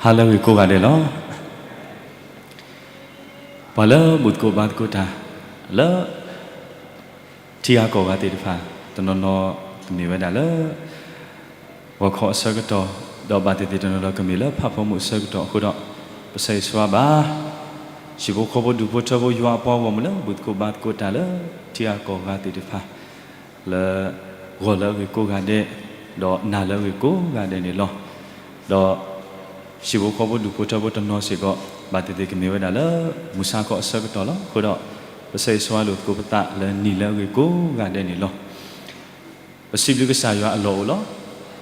ဟါလၢအဂ့ၤကိးဂၤဒဲးလီၤ. ပှၤလၢဘူၣ်သကိးဘါသကိးတၢ် လၢ ထံဂၤကီၢ်ဂၤသ့ၣ်တဖၣ် တနီၤနီၤကမ့ၢ်ဝဲဒၣ်လၢ ဂီၤခီအဆၢကတီၢ် ဒီးဘၣ်သ့ၣ်သ့ၣ်တနီၤနီၤကမ့ၢ်လၢဖးဖီမုၢ်အဆၢကတီၢ်အဃိဒီး ပဆၢဂ့ၤဆၢဝါဘၣ် ဟံၣ်ဖိဃီဖိဒူၣ်ဖိထၢဖိ ယွၤအပှၤဂီၢ်မုၢ်လၢဘူၣ်သကိးဘါသကိးတၢ်လၢ ထံဂၤကီၢ်ဂၤသ့ၣ်တဖၣ် လၢ ဂီၤလၢအဂ့ၤကိးဂၤဒဲး ဒီးနၤလၢအဂ့ၤကိးဂၤဒဲးန့ၣ်လီၤ. ဒီး ဟံၣ်ဖိဃီဖိဒူၣ်ဖိထၢဖိတနီၤစ့ၢ်ကီး ဘၣ်သ့ၣ်သ့ၣ်ကမ့ၢ်ဝဲဒၣ်လၢ မုၢ်ဆါခီအဆၢကတီၢ်လီၤ. အဃိဒီး ပဆၢဂ့ၤဆၢဝါလိာ်သကိးပသးလၢနံၤလၢအဂ့ၤကိးဂၤဒဲးန့ၣ်လီၤ. ပစံးဘျုးကစၢ်ယွၤအလီၢ်အိၣ်လီၤ.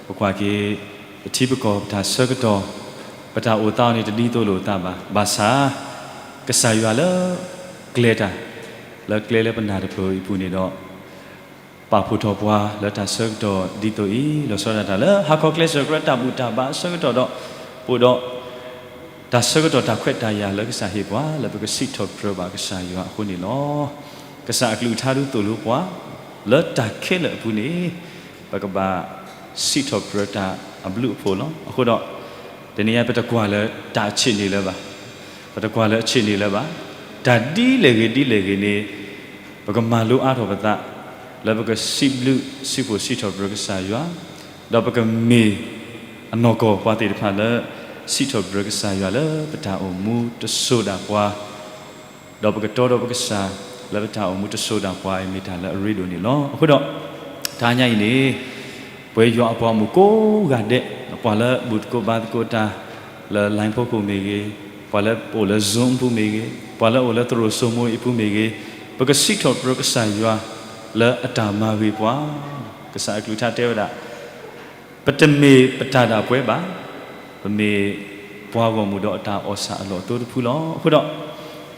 ပကွၢ်က့ၤ ပထံပကီၢ်ပတၢ်ဆၢကတီၢ် ပတၢ်အိၣ်သးအီၤန့ၣ်တဒ်သိးလိာ်အသးဘၣ်. ဘၣ်ဆၣ် ကစၢ်ယွၤလၢ ကျဲတၢ် လၢကျဲလၢပနၢ်တဖျၢၣ်အံၤအပူၤန့ၣ်ဒီး ပာ်ဖှိၣ်ထီၣ်ပှၤလၢတၢ်ဆၢကတီၢ်ဒ်သိးအံၤ လီၤဆီဒၣ်တၢ်လၢ ဟါခီကျဲစၢၤကြၢးတၢ်ဘူၣ်တၢ်ဘါအဆၢကတီၢ်ဒီး အိၣ်ဒီး တၢ်ဆၢကတီၢ်တၢ်ခွဲးတၢ်ယာ်လၢကစၢ်ဟ့ၣ်ပှၤ လၢပကစံးထီၣ်ပတြၢၤဘၣ်ကစၢ်ယွၤအဃိန့ၣ်လီၤ. ကစၢ်အကလုၢ်ကထါဒုးသိၣ်လိပှၤ လၢတၢ်ခဲလၢာ်အပူၤန့ၣ် ပကဘၣ်စံးထီၣ်ပတြၢၤတၢ်အဘျုးအဖှိၣ်လီၤ. အဃိဒီး တနံၤအံၤပတကွၢ်လၢတၢ်ဆ့ၣ်န့ၣ်လၢၤဘၣ်. ပတကွၢ်လၢဆ့ၣ်န့ၣ်လၢၤဘၣ်. တၢ်ဒ်လဲၣ်ဂ့ၤဒ်လဲၣ်ဂ့ၤန့ၣ် ပကမၤလိအါထီၣ်ပသး လၢပကစံးဘျုးစံးဖှိၣ်စံးထီၣ်ပတြၢၤကစၢ်ယွၤ ဒီးပကမ့ၢ်အနီၢ်ကီၢ်ပှၤသ့ၣ်တဖၣ်လၢ စံးထီၣ်ပတြၢၤကစၢ်ယွၤလၢပတၢ်အိၣ်မူတစိၤဒၣ်ပှၤ ဒီးပကတီဒီးပကစၢ်လၢပတၢ်အိၣ်မူတစိၤဒၣ်ပှၤအံၤမ့ၢ်တၢ်လၢအရ့ဒိၣ်န့ၣ်လီၤ. အဃိဒီး တဟါညါအံၤန့ၣ် ပဝဲယွၤအပှၤဂီၢ်မုၢ်ကိးဂၤဒဲး ပှၤလၢဘူၣ်သကိးဘါသကိးတၢ် လၢ line ဖီခိၣ်မ့ၢ်ဂ့ၤ, ပှၤလၢအိၣ်လၢ Zoom အပူၤမ့ၢ်ဂ့ၤ, ပှၤလၢအိၣ်လၢသရိာ်စိမိၤအံၤအပူၤမ့ၢ်ဂ့ၤ, ပကစံးထီၣ်ပတြၢၤကစၢ်ယွၤလၢအတၢ်မၤဂ့ၤပှၤ, ကစၢ်အကလုၢ်ကထါတဲဝဲဒၣ် ပတမ့ၢ်ပတၢ်ဒၣ်ပှဲၤဘၣ်, ပမ့ၢ်ပှၤဂီၢ်မုၢ်ဒီးအတၢ်အီၣ်ဆၣ်အလီၢ်အသိတဖုလီၤ. အဃိဒီး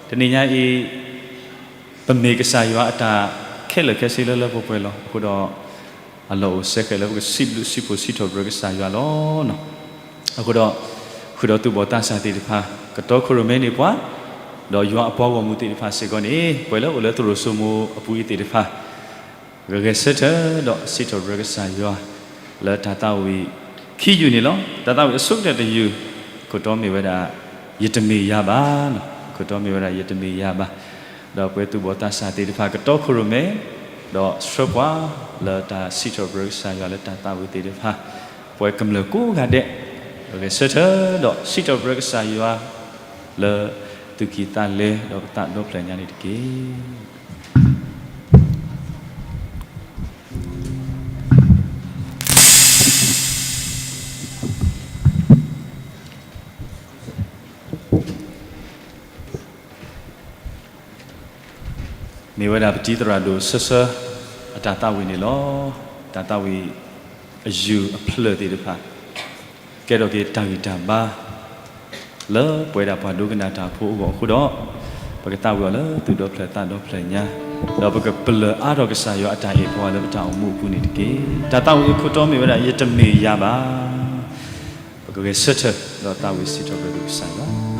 တနံၤညါအံၤ ပမ့ၢ်ကစၢ်ယွၤအတၢ်ခဲလၢာ်ခဲဆ့လၢလၢပှဲၤပှဲၤလီၤ. အဃိဒီး အလီၢ်အိၣ်ဆၢဃဲၤလၢပကစံးဘျုးစံးဖှိၣ်စံးထီၣ်ပတြၢၤကစၢ်ယွၤလီၤ. အဃိဒီး ဃုာ်ဒီးသူၣ်ဘီၣ်သးစၢ်သ့ၣ်တဖၣ် ကတီခိၣ်ရိၣ်မဲန့ၢ်ပှၤ, ဒီးယွၤအပှၤဂီၢ်မုၢ်သ့ၣ်တဖၣ်စ့ၢ်ကီးန့ၣ် ပှၤလၢအိၣ်လၢသရိာ်စိမိၤအပူၤအံၤသ့ၣ်တဖၣ် ကဂဲၤဆၢထၢၣ်ဒီးစံးထီၣ်ပတြၢၤကစၢ်ယွၤ လၢတၢ်သးဝံၣ်ခံယုၢ်န့ၣ်လီၤ. တၢ်သးဝံၣ်အဆိကတၢၢ်တယုၢ် အခိၣ်တီမ့ၢ်ဝဲဒၣ် ယတမ့ၢ်ယၤဘၣ်, အခိၣ်တီမ့ၢ်ဝဲဒၣ် ယတမ့ၢ်ယၤဘၣ်. ဒီးပဝဲသူၣ်ဘီၣ်သးစၢ်သ့ၣ်တဖၣ် ကတီခိၣ်ရိၣ်မဲ ဒီးဆှၢပှၤလၢတၢ်စံးထီၣ်ပတြၢၤကစၢ်ယွၤလၢတၢ်သးဝံၣ်သ့ၣ်တဖၣ် ပဝဲကမျၢၢ်ကိးဂၤဒဲး ဂဲၤဆၢထၢၣ်ဒီးစံးထီၣ်ပတြၢၤကစၢ်ယွၤ လၢသူၣ်ကံၢ်သးလဲဒီးပသးဒီဖျၢၣ်ညါန့ၣ်တက့ၢ်. မ့ၢ်ဝဲဒၣ်ပတံၤသရၣ်ဒိၣ်ဆၢဆၢ အတၢ်သးဝံၣ်န့ၣ်လီၤ. တၢ်သးဝံၣ်အယုၢ်အဖျၢၣ်သ့ၣ်တဖၣ် ကဲထီၣ်က့ၤတၢ်ဂံၢ်တၢ်ဘါ လၢပဝဲဒၣ်ပှၤဒိကနၣ်တၢ်ဖိအဂီၢ်အဃိဒီး ပကသးဝံၣ်အီၤလၢသူၣ်ဒီဖျၢၣ်သးဒီဖျၢၣ်ညါ, ဒီးပကပလၢၢ်အါထီၣ်ကစၢ်ယွၤအတၢ်အဲၣ်ပှၤလၢပတၢ်အိၣ်မူအပူၤန့ၣ်တက့ၢ်. တၢ်သးဝံၣ်အခိၣ်တီမ့ၢ်ဝဲဒၣ် ယတမ့ၢ်ယၤဘၣ်. ပကဂဲၤဆၢထၢၣ်ဒီးသးဝံၣ်စံးထီၣ်ပတြၢၤကစၢ်ယွၤ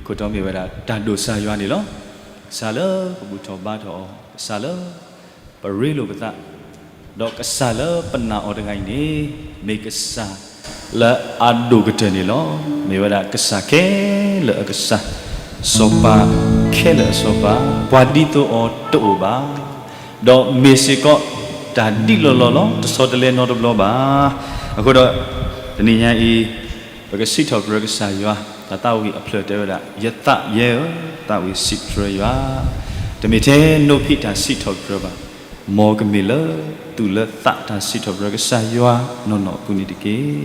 ခိၣ်တီမ့ၢ်ဝဲဒၣ်တၢ်ဒိၣ်စၢ်ယွၤန့ၣ်လီၤ. ကစၢ်လၢပဘူၣ်ထီၣ်ဘါထီၣ်အီၤ, ကစၢ်လၢပရ့လိာ်ပသး, ဒီးကစၢ်လၢပနာ်အီၤတဂၤအံၤန့ၣ်, မ့ၢ်ကစၢ်လၢအဒိၣ်ကတၢၢ်န့ၣ်လီၤ. မ့ၢ်ဝဲဒၣ်ကစၢ်ခဲလၢာ်အကစၢ်, စီၤပၤခဲလၢာ်အစီၤပၤ, ပှၤဒ်သိးအီၤတအိၣ်ဘၣ်. ဒီးမ့ၢ်စ့ၢ်ကီးတၢ်ဒ်လီၢ်လီၢ်လီၤ, တဆီတလဲနီတဘျီဘၣ်. အဃိဒီး တနံၤညါအံၤ ပကစံးထီၣ်ပတြၢၤကစၢ်ယွၤ, တၢ်သးဝံၣ်အဖျၢၣ်တဲဝဲဒၣ်, ယသးယဲဧၢ, သးဝံၣ်စံးပတြၢၤယွၤ, တမ့ၢ်ထဲနိဖံးတၢ်စံးထီၣ်ပတြၢၤဘၣ်, မ်ကမ့ၢ်လၢသူၣ်လၢသးတၢ်စံးထီၣ်ပတြၢၤကစၢ်ယွၤနီၢ်နီၢ်အပူၤန့ၣ်တက့ၢ်.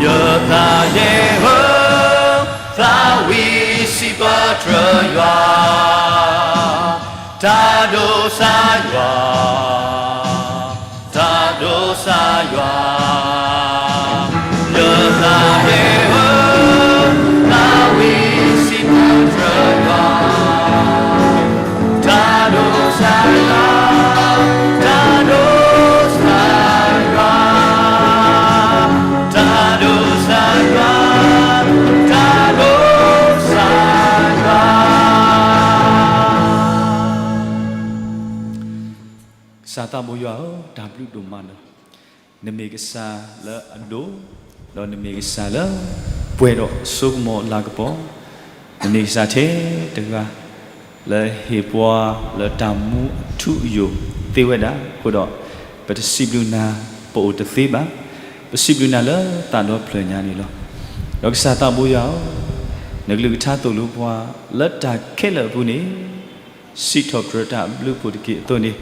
ယသးယဲဧၢ, သးဝံၣ်စံးပတြၢၤယွၤ, တၢ်ဒိးစၢ်ယွၤ, တၢ်ဒိးစၢ်ယွၤ, ယသးယဲဧၢ, သးဝံၣ်စံးပတြၢၤယွၤ, တၢ် ကစၢ်သးဘိယွၤဧၢ, တၢ်ဘျုးဒိၣ်မးလီၤ. နမ့ၢ်ကစၢ်လၢအဒိၣ်, ဒီးနမ့ၢ်ကစၢ်လၢပှဲၤဒီးအစိကမီၤလၤကပီၤ, နမ့ၢ်ကစၢ်ထဲတဂၤ လၢဟ့ၣ်ပှၤလၢတၢ်မူအထူအယိာ်သ့ဝဲဒၣ်အဃိဒီး, ပတစံးဘျုးနၤပအိၣ်တသ့ဘၣ်. ပစံးဘျုးနၤလၢသးဒီဖျၢၣ်ညါန့ၣ်လီၤ. ဒီးကစၢ်သးဘိယွၤဧၢ, နကလုၢ်ကထါသိၣ်လိပှၤလၢတၢ်ခဲလၢာ်အပူၤန့ၣ် စံးထီၣ်ပတြၢၤတၢ်အဘျုးအဖှိၣ်တက့ၢ်အသိးန့ၣ်,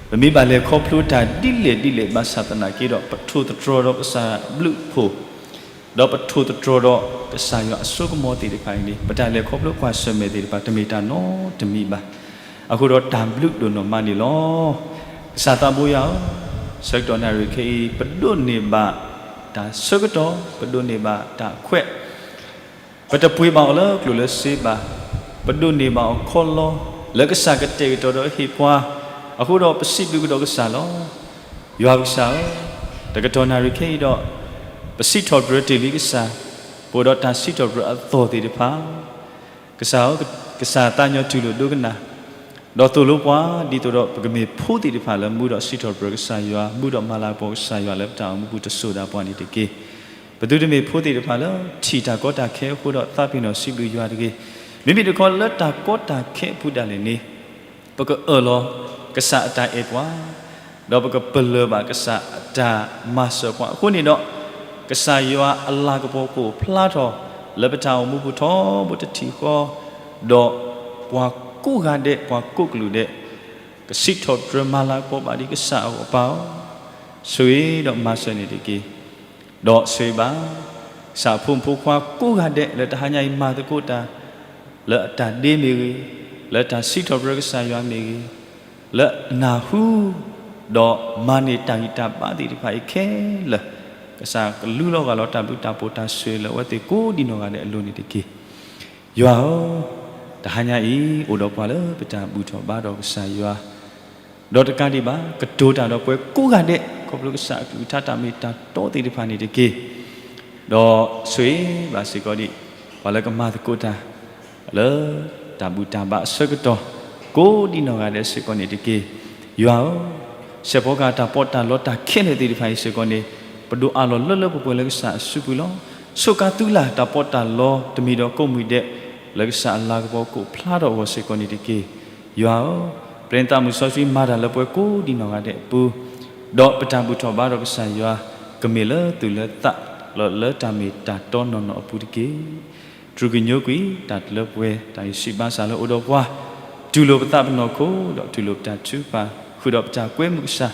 ပမ့ၢ်ဘၣ်လဲၤခီဖျိတၢ်ဒ်လဲၣ်ဒ်လဲၣ်ဘၣ်ဆၣ်သနာ်က့ဒီး ပထိၣ်သတြီၤဒီးကစၢ်အဘျုးအဖှိၣ်, ဒီးပထိၣ်သတြီၤဒီးကစၢ်ယွၤအစိကမီၤသ့ၣ်တဖၣ်အံၤန့ၣ် ပတၢ်လဲၤခီဖျိကွၢ်ဆၢၣ်မဲာ်သ့ၣ်တဖၣ် တမ့ၢ်တၢ်နီတမံၤဘၣ်. အဃိဒီးတၢ်ဘျုးဒိၣ်နီၢ်မးန့ၣ်လီၤ. ကစၢ်သးဘိယွၤဧၢ, ဆၢကတီၢ်နၣ်ရံၣ်ခဲအံၤ ပဒိးန့ၢ်ဘၣ်တၢ်ဆၢကတီၢ်, ပဒိးန့ၢ်ဘၣ်တၢ်ခွဲး ပတပှ့ၤဘၣ်အီၤလၢကျိၣ်လၢစ့ဘၣ်, ပဒိးန့ၢ်ဘၣ်အီၤခီလီ လၢကစၢ်ကတဲာ်ကတီၤဒီးဟ့ၣ်ပှၤ, အဃိဒီးပစံးဘျုးကဒီးကစၢ်လီၤ. ယွၤပကစၢ်ဧၢ, တကတီၢ်နၣ်ရံၣ်ခဲအံၤဒီး ပစံးထီၣ်ပတြၢၤတ့ၢ်လံကစၢ်, ပအိၣ်ဒီးတၢ်စံးထီၣ်ပတြၢၤအသီၣ်သ့ၣ်တဖၣ် ကစၢ်ဧၢ, ကစၢ်သးညီတူၢ်လိာ်ဒိကနၣ်, ဒီးသိၣ်လိပှၤ ဒ်သိးဒီးပကမ့ၢ်ဖိသ့ၣ်တဖၣ်လၢမူဒီးစံးထီၣ်ပတြၢၤကစၢ်ယွၤ, မူဒီးမၤလၤကပီၤကစၢ်ယွၤလၢပတၢ်အိၣ်မူပူၤတစိၤဒၣ်ပှၤန့ၣ်တက့ၢ်. ပသုတမ့ၢ်ဖိသ့ၣ်တဖၣ်လၢထံၣ်တၢ်ကီတၢ်ခဲအဃိဒီးသးပ့ၤနီၣ်စံးဘျုးယွၤတဂ့ၤ. မ့မ့ၢ်တခီလၢတၢ်ကီတၢ်ခဲအပူၤဒၣ်လဲာ်န့ၣ် ပကအၢၣ်လီၤကစၢ်အတၢ်အဲၣ်ပှၤ ဒီးပကပလၢၢ်ဘၣ်ကစၢ်အတၢ်မၤစၢၤပှၤအဃိန့ၣ်ဒီး, ကစၢ်ယွၤအလၤကပီၤကအိၣ်ဖျါထီၣ် လၢပတၢ်အိၣ်မူပူၤထီဘိတထံၣ်ဃီ, ဒီးပှၤကိးဂၤဒဲး ပှၤကိးကလုာ်ဒဲး ကစံးထီၣ်ပတြၢၤမၤလၤကပီၤဘၣ်ဒံးကစၢ်အဂီၢ် ပၢ်ဧၢ, ဆိၣ်ဂ့ၤဒီးမၤစၢၤန့ၣ်တက့ၢ်. ဒီးဆိၣ်ဂ့ၤဘၣ် ကစၢ်အဖိမုၣ်ဖိခွါကိးဂၤဒဲး လၢတဟါညါအံၤမၤသကိးတၢ် လၢအတၢ်ဒ့မ့ၢ်ဂ့ၤ, လၢတၢ်စံးထီၣ်ပတြၢၤကစၢ်ယွၤမ့ၢ်ဂ့ၤ, လၢအနၢ်ဟူ ဒီးမၤန့ၢ်တၢ်ဂံၢ်တၢ်ဘါသ့ၣ်တဖၣ်အံၤခဲလၢာ်, ကစၢ်ကလူလီၤဂာ်လီၤတၢ်ဘျုးတၢ်ဖှိၣ်တၢ်ဆိၣ်ဂ့ၤလၢအဝဲသ့ၣ်ကိးဒံးနီၢ်ဂၤဒဲးအလိၤန့ၣ်တက့ၢ်. ယွၤဧၢ, တဟါညါအံၤ အိၣ်ဒီးပှၤလၢပတၢ်ဘူၣ်ထီၣ်ဘါထီၣ်ကစၢ်ယွၤ ဒီးတကးဒံးဘၣ် ကတိၤတၢ်ဒီးပှၤကိးဂၤဒဲး ခီဖျိကစၢ်အကလုၢ်ကထါတၢ်မ့ၢ်တၢ်တီသ့ၣ်တဖၣ်န့ၣ်တက့ၢ်. ဒီးဆိၣ်ဂ့ၤဘၣ်စ့ၢ်ကီးဒံး ပှၤလၢကမၤသကိးတၢ် လၢတၢ်ဘူၣ်တၢ်ဘါအဆၢကတီၢ် ကိးဒံးနီၢ်ဂၤဒဲးစ့ၢ်ကီးန့ၣ်တက့ၢ်. ယွၤဧၢ, စဲးဖီကဟၣ်တၢ်ပီးတၢ်လီတၢ်ခဲလၢာ်သ့ၣ်တဖၣ်အံၤစ့ၢ်ကီးန့ၣ် ပဒိးအးလီၤလၢလၢပှဲၤပှဲၤလၢကစၢ်အစုပူၤလီၤ. ဆိးကါသုလၢ်တၢ်ပီးတၢ်လီတမံၤဒီးကိးမုၢ်ဒဲး လၢကစၢ်အလၤကပီၤကအိၣ်ဖျါထီၣ်အဂီၢ်စ့ၢ်ကီးန့ၣ်တက့ၢ်. ယွၤဧၢ, ပျဲနသးမုၢ်စီဆှံမၤတၢ်လၢပှၤကိးဒံးနီၢ်ဂၤဒဲးအပူၤ, ဒီးပတၢ်ဘူၣ်ထီၣ်ဘါထီၣ်ကစၢ်ယွၤ ကမ့ၢ်လၢသူၣ်လၢသး လၢတၢ်မ့ၢ်တၢ်တီနီၢ်နီၢ်အပူၤတက့ၢ်. တြူၢ်ကညိကွံာ်တၢ်လၢပှဲၤ တၢ်ဂံၢ်ဆူၣ်ဘါစၢ်လၢအိၣ်ဒီးပှၤ, တူၢ်လိာ်ပသးပနီၢ်ခိ ဒီးတူၢ်လိာ်ပတၢ်ထုကဖၣ် ဃုာ်ဒီးပတၢ်ကွဲမုာ်ကစၢ်,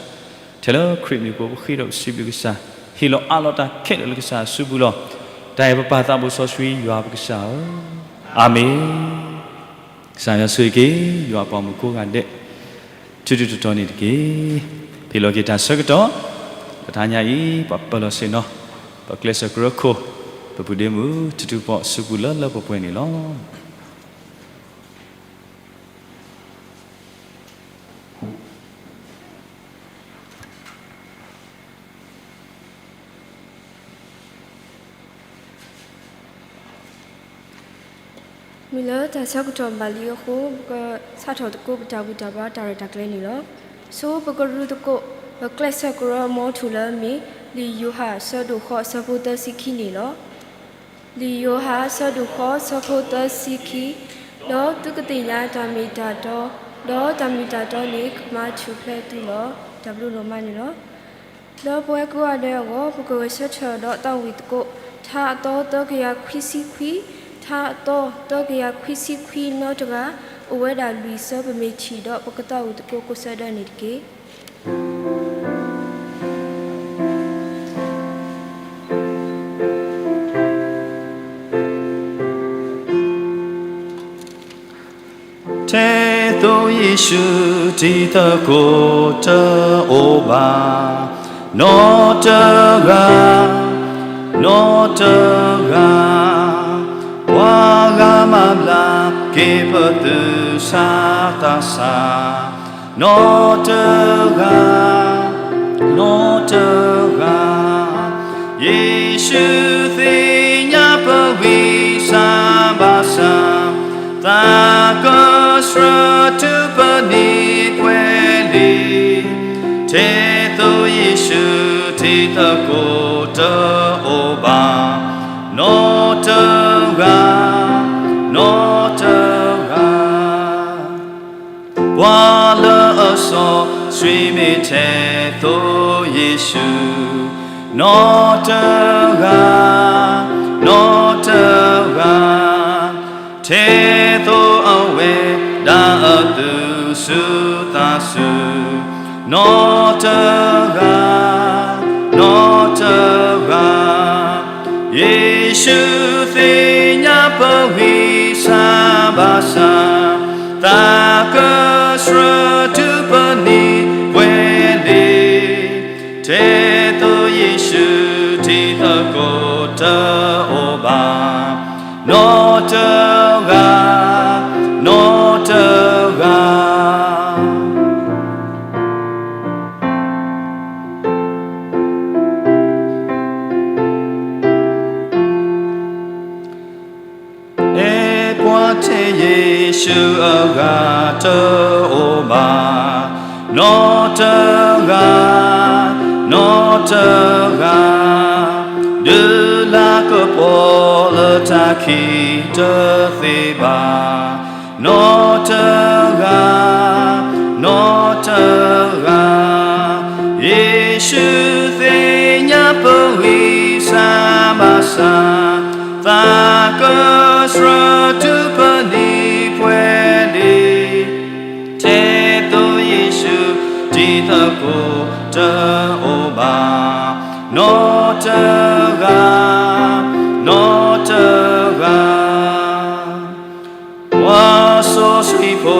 ထဲလၢခရံာ်မံၤအဃိ ပဃ့ဒီးပစံးဘျုးကစၢ်, ဟ့ၣ်လီၤအးလီၤတၢ်ခဲလၢာ်လၢကစၢ်အစုပူၤလီၤ. တၢ်အဲၣ်ပပၢ်သးဘိစီဆှံယွၤပကစၢ်ဧၢ, အၤမ့ၣ်. ကစၢ်ယွၤဆိၣ်ဂ့ၤက့ၤ ယွၤအပှၤမုၣ်ကိးဂၤဒဲး ထူထူတီတီန့ၣ်တက့ၢ်. ဖံးလီၤက့ၤတၢ်ဆၢကတီၢ် တဟါညါအံၤ ပှၤပၢၤလီၤဆ့ၣ်နီၤ ပကျဲးစၢးကရၢခိၣ် ပပုၢ်ဒ့မုၣ် ထူထူပီစုပူၤလၢလၢပှဲၤပှဲၤန့ၣ်လီၤ. မ့ၢ်လၢတၢ်ဆၢကတီၢ်ဘၣ်လံအဃိ ပကစးထီၣ်သကိးပတၢ်ဘူၣ်တၢ်ဘါတၢ်ရဲၣ်တၢ်ကျဲၤန့ၣ်လီၤ. ဆိပကရူသကိး ပကျဲးစၢးကရၢအမီထူၣ်လၢအမ့ၢ် လံာ်ယိၤဟၣ်အဆၢဒိၣ်ဃိးအဆၢဖိသၢဆံခံန့ၣ်လီၤ. လံာ်ယိၤဟၣ်အဆၢဒိၣ်ဃိးအဆၢဖိသၢဆံခံ, ဒီးသုကသ့ၣ်ညါတၢ်မ့ၢ်တၢ်တီ, ဒီးတၢ်မ့ၢ်တၢ်တီန့ၣ် ကမၤထူၣ်ဖျဲးသုလီၤ. တၢ်ဘျုးဒိၣ်မးန့ၣ်လီၤ. လၢပဝဲကိးဂၤဒဲးအဂီၢ် ပကဂဲၤဆၢထၢၣ်ဒီးသးဝံၣ်သကိး ထါအသီသၢကယၤခွံဆံခွံ, ထါအသီသၢကယၤခွံဆံခွံနီတဂၤ, အိၣ်ဝဲဒၣ်လွံၢ်ဆၢ ပမ့ၢ်ထံၣ်ဒီးပကသးဝံၣ်သကိးကိးဆၢဒၢန့ၣ်တက့ၢ်. ထဲသိးယ့ၣ်ၡူးတံၤသကိးတအိၣ်ဘၣ်, နီတဂၤ, နီတဂၤ, ပှၤဂၤမၤဘျါက့ၤပသူၣ်ဆါသးဆါ, နီတဂၤ, နီတဂၤ, ယ့ၣ်ၡူးသ့ၣ်ညါပဂံၢ်စၢ်ဘါစၢ်, သးကဆှၢတုၤပန့ၢ်ပှဲၤလံ. နီတဂၤ, နီတဂၤ, ပှၤလၢအစီဆှံမ့ၢ်ထဲသိးယ့ၣ်ၡူး, နီတဂၤ, နီတဂၤ, ထဲသိးအဝဲဒၣ်အသူၣ်စူၤသးစူၤ, နီတဂၤ, နီတဂၤ, ယ့ၣ်ၡူးသ့ၣ်ညါပဂံၢ်စၢ်ဘါစၢ်, သးကဆှၢထူပနံၤပှဲၤလံ, ထဲသိးယ့ၣ်ၡူးတံၤသကိးတအိၣ်ဘၣ်, နီတဂၤ, နီတဂၤ. အဲၣ်ပှၤထဲယ့ၣ်ၡူးအဂၤတအိၣ်ဘၣ်, နီတဂၤ, နီတဂၤ, ဒုးလၤကပီၤလၢတၢ်ခံးတသ့ဘၣ်, နီတဂၤ, နီတဂၤ, ယ့ၣ်ၡူးသ့ၣ်ညါပဂံၢ်စၢ်ဘါစၢ်, သးကဆှၢထူပနံၤပှဲၤလံ, ထဲသိးယ့ၣ်ၡူးတံၤသကိးတအိၣ်ဘၣ်, နီတဂၤ, နီတဂၤ. ပှၤစီဆှံဖိ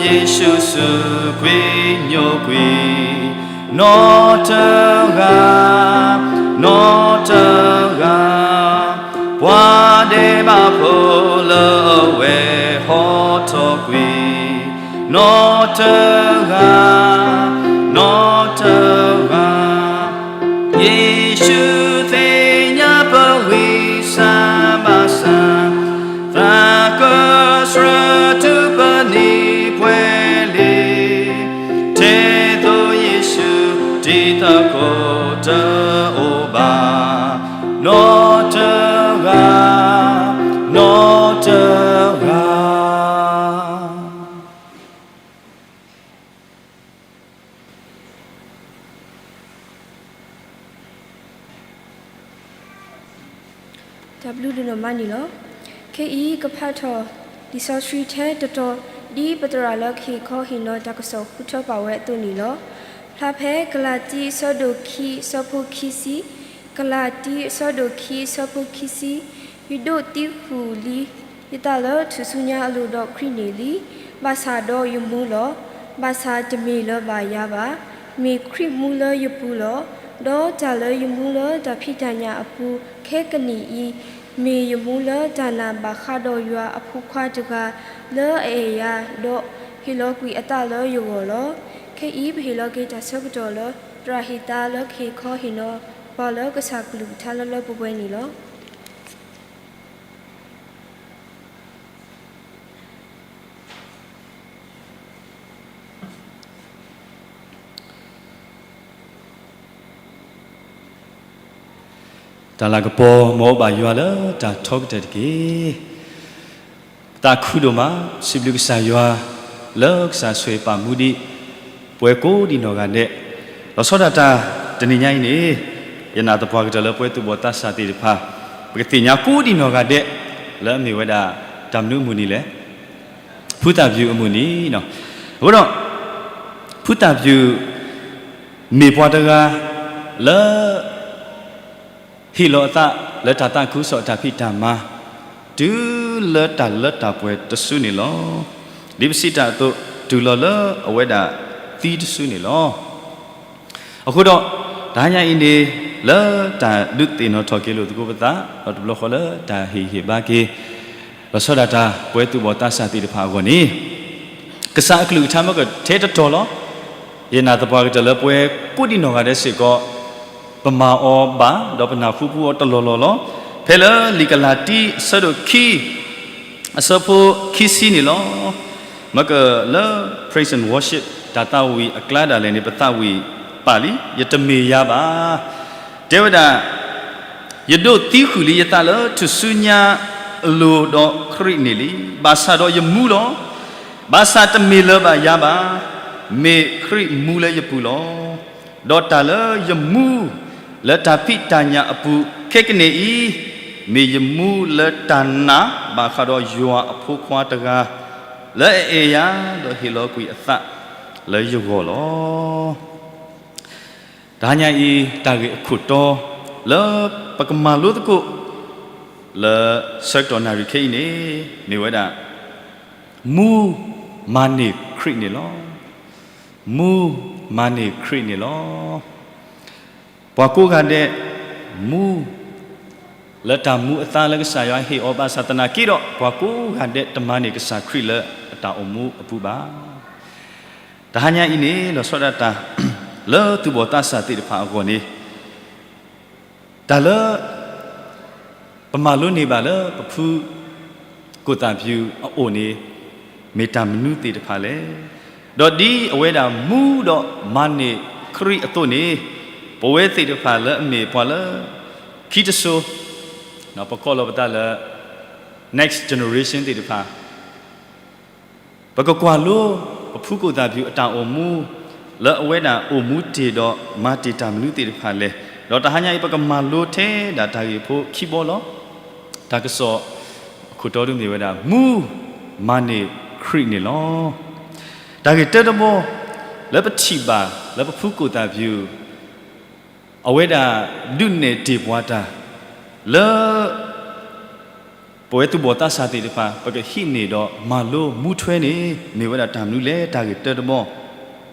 ယ့ၣ်ၡူးစူးကွံာ်ညိကွံာ်, နီတဂၤ, နီတဂၤ, ပှၤဒဲးဘးဖိလၢအဝဲဟီထီၣ်ကွံာ်, နီတဂၤ, နီတဂၤ, ယ့ၣ်ၡူးသ့ၣ်ညါပဂံၢ်စၢ်ဘါစၢ်, သးကဆှၢထူပနံၤပှဲၤလံ, ထဲသိးယ့ၣ်ၡူးတံၤသကိးတအိၣ်ဘၣ်, နီတဂၤ, နီတဂၤ. တၢ်ဘျုးဒိၣ်မးန့ၣ်လီၤ. ခဲအံၤကဖးထီၣ် လံာ်စီဆှံထဲတတီၤ ဒ်ပသရၣ်လၢကဟ့ၣ်ခီဟ့ၣ်နီၤတၢ်ကစီၣ်ဃုထၢပာ်ဝဲအသိးန့ၣ်လီၤ. ဖျါဖဲကလၤတံအဆၢဒိၣ်ခံအဆၢဖိခံဆံ, ကလၤတံအဆၢဒိၣ်ခံအဆၢဖိခံဆံ, ယဒိးသံဃုာ်လံ ယသးလၢထူၣ်စုညါအလိၤဒီးခရံာ်န့ၣ်လံ. ဘၣ်ဆၣ်ဒီးယမူလီၤ. ဘၣ်ဆၣ်တမ့ၢ်လၢဘၣ်ယၤဘၣ်. မ့ၢ်ခရံာ်မူလၢယပူၤလီၤ. ဒီးတၢ်လၢယမူလၢတၢ်ဖံးတၢ်ညၣ်အပူၤခဲကနံၣ်အံၤ, မ့ၢ်ယမူလၢတၢ်နာ်ဘၣ်ဃးဒီးယွၤအဖိခွါတဂၤလၢအအဲၣ်ယၤ, ဒီးဟ့ၣ်လီၤကွံာ်အသးလၢယဂီၢ်လီၤ. ခဲအံၤပဟ့ၣ်လီၤက့ၤတၢ်ဆၢကတီၢ်လၢ သရၣ်ဟ့ၣ်သါလၢကဟ့ၣ်ခီဟ့ၣ်နီၤပှၤလၢကစၢ်ကလုၢ်ကထါလၢလၢပှဲၤပှဲၤန့ၣ်လီၤ. တၢ်လၤကပီၤ မ်အအိၣ်ဘၣ်ယွၤလၢတၢ်ထီကတၢၢ်တက့ၢ်. ပသးခုဒိၣ်မး စံးဘျုးကစၢ်ယွၤ လၢကစၢ်ဆိၣ်ဂ့ၤပာ်မူဒံး ပဝဲကိးဒံနီၢ်ဂၤဒဲး, လီၤဆီဒၣ်တၢ်တနံၤညါအံၤန့ၣ်, ယနာ်သပှၢ်ကတၢၢ်လၢပဝဲသူၣ်ဘီၣ်သးစၢ်သ့ၣ်တဖၣ်, ပကသ့ၣ်ညါကိးဒံနီၢ်ဂၤဒဲး လၢအမ့ၢ်ဝဲဒၣ် တၢ်မနုၤအမုၢ်နံၤလဲၣ်, ဖုသၣ်ဖၠူၣ်အမုၢ်နံၤ, အဃိဒီး ဖုသၣ်ဖၠူၣ် မ့ၢ်ပှၤတဂၤလၢ ဟ့ၣ်လီၤအသးလၢတၢ်သးခုကစီၣ်အတၢ်ဖံးတၢ်မၤ တုၤလၢတၢ်လၢတၢ်ပှဲၤတစုန့ၣ်လီၤ. ဒ်ပစံးတၢ်အသိး, တုၤလီၤလၢအဝဲဒၣ်သံတစုန့ၣ်လီၤ. အဃိဒီး တဟါညါအံၤန့ၣ် လၢတၢ်ဒုးသ့ၣ်နီၣ်ထီၣ်က့ၤလိာ်သကိးပသး ဒီးတဘျီဃီလၢတၢ်ဟ့ၣ်ဂံၢ်ဟ့ၣ်ဘါက့ၤ လီၤဆီဒၣ်တၢ် ပဝဲသူၣ်ဘီၣ်သးစၢ်သ့ၣ်တဖၣ်အဂီၢ်န့ၣ်, ကစၢ်အကလုၢ်ကထါမ့ၢ်ကထဲတတီၤလီၤ. ယနာ်သပှၢ်ကတၢၢ်လၢပဝဲကိးဒံနီၢ်ဂၤဒဲးစ့ၢ်ကီး ပမၤအီၤဘၣ် ဒီးပနၢ်ဟူပူၤအီၤတလီၢ်လီၢ်လီၤ. ဖဲလၢလံာ်ကလၤတံ အဆၢဒိၣ်ခံ အဆၢဖိခံဆံန့ၣ်လီၤ. မ့ၢ်ကလၢ Praise and Worship တၢ်သးဝံၣ်အကျါဒၣ်လဲာ်န့ၣ် ပသးဝံၣ်ပာ်လံ ယတမ့ၢ်ယၤဘၣ်. တဲဝဲဒၣ် ယဒိးသံဃုာ်လံယသးလၢထူၣ်စုညါအလိၤဒီးခရံာ်န့ၣ်လံ. ဘၣ်ဆၣ်ဒီးယမူလီၤ. ဘၣ်ဆၣ်တမ့ၢ်လၢၤဘၣ်ယၤဘၣ်, မ့ၢ်ခရံာ်မူလၢယပူၤလီၤ. ဒီးတၢ်လၢယမူလၢတၢ်ဖံးတၢ်ညၣ်အပူၤခဲကနံၣ်အံၤ, မ့ၢ်ယမူလၢတၢ်နာ်ဘၣ်ဃးဒီးယွၤအဖိခွါတဂၤ လၢအအဲၣ်ယၤ, ဒီးဟ့ၣ်လီၤကွံာ်အသးလၢယဂီၢ်လီၤ. တဟါညါအံၤ တၢ်ဂ့ၢ်အခိၣ်တီ လၢပကမၤလိသကိး လၢဆၢကတီၢ်နၣ်ရံၣ်ခဲအံၤန့ၣ် မ့ၢ်ဝဲဒၣ် မူမၤန့ၢ်ခရံာ်န့ၣ်လီၤ. မူမၤန့ၢ်ခရံာ်န့ၣ်လီၤ. ပှၤကိးဂၤဒဲး မူ လၢတၢ်မူအသါလၢကစၢ်ယွၤဟ့ၣ်အီၤဘၣ်ဆၣ်သနာ်က့ဒီး ပှၤကိးဂၤဒဲးတမၤန့ၢ်ကစၢ်ခရံာ်လၢအတၢ်အိၣ်မူအပူၤဘၣ်. တဟါညါအံၤန့ၣ် လီၤဆီဒၣ်တၢ် လၢသူၣ်ဘီၣ်သးစၢ်သ့ၣ်တဖၣ်အဂီၢ်န့ၣ် တၢ်လၢ ပမၤလိန့ၢ်ဘၣ်လၢပဖုကိၣ်သၣ်ပျူၤအအိၣ်န့ၣ် မ့ၢ်တၢ်မနုၤသ့ၣ်တဖၣ်လဲၣ်. ဒီးဒ်အဝဲဒၣ်မူဒီးမၤန့ၢ်ခရံာ်အသိးန့ၣ် ပဝဲသ့ၣ်တဖၣ်လၢအမ့ၢ်ပှၤလၢ ခံတစိၤ ပကိးလီၤပသးလၢ next generation သ့ၣ်တဖၣ် ပကကွၢ်လိ ပဖုကိၣ်သၣ်ပျူၤအတၢ်အိၣ်မူ လၢအဝဲဒၣ်အိၣ်မူတ့ၢ်ဒီးမၤတ့ၢ်တၢ်မနုၤသ့ၣ်တဖၣ်လဲၣ်. ဒီးတဟါညါအံၤ ပကမၤလိထဲဒၣ်တၢ်ဂ့ၢ်ဖိခံဘီလီၤ. တၢ်ကစီၣ်အခိၣ်တီဒုးမ့ၢ်ဝဲဒၣ် မူမၤန့ၢ်ခရံာ်န့ၣ်လီၤ. တၢ်ဂ့ၢ်တၢတဘီ လၢပထံၣ်ဘၣ်လၢပဖုကိၣ်သၣ်ပျူၤ အဝဲဒၣ်ဒုးနဲၣ်တ့ၢ်ပှၤတၢ် လၢ ပဝဲသူၣ်ဘီၣ်သးစၢ်သ့ၣ်တဖၣ် ပကဟံးန့ၢ်ဒီးမၤလိမူထွဲန့ၣ် မ့ၢ်ဝဲဒၣ်တၢ်မနုၤလဲၣ်. တၢ်ဂ့ၢ်တၢတဘီ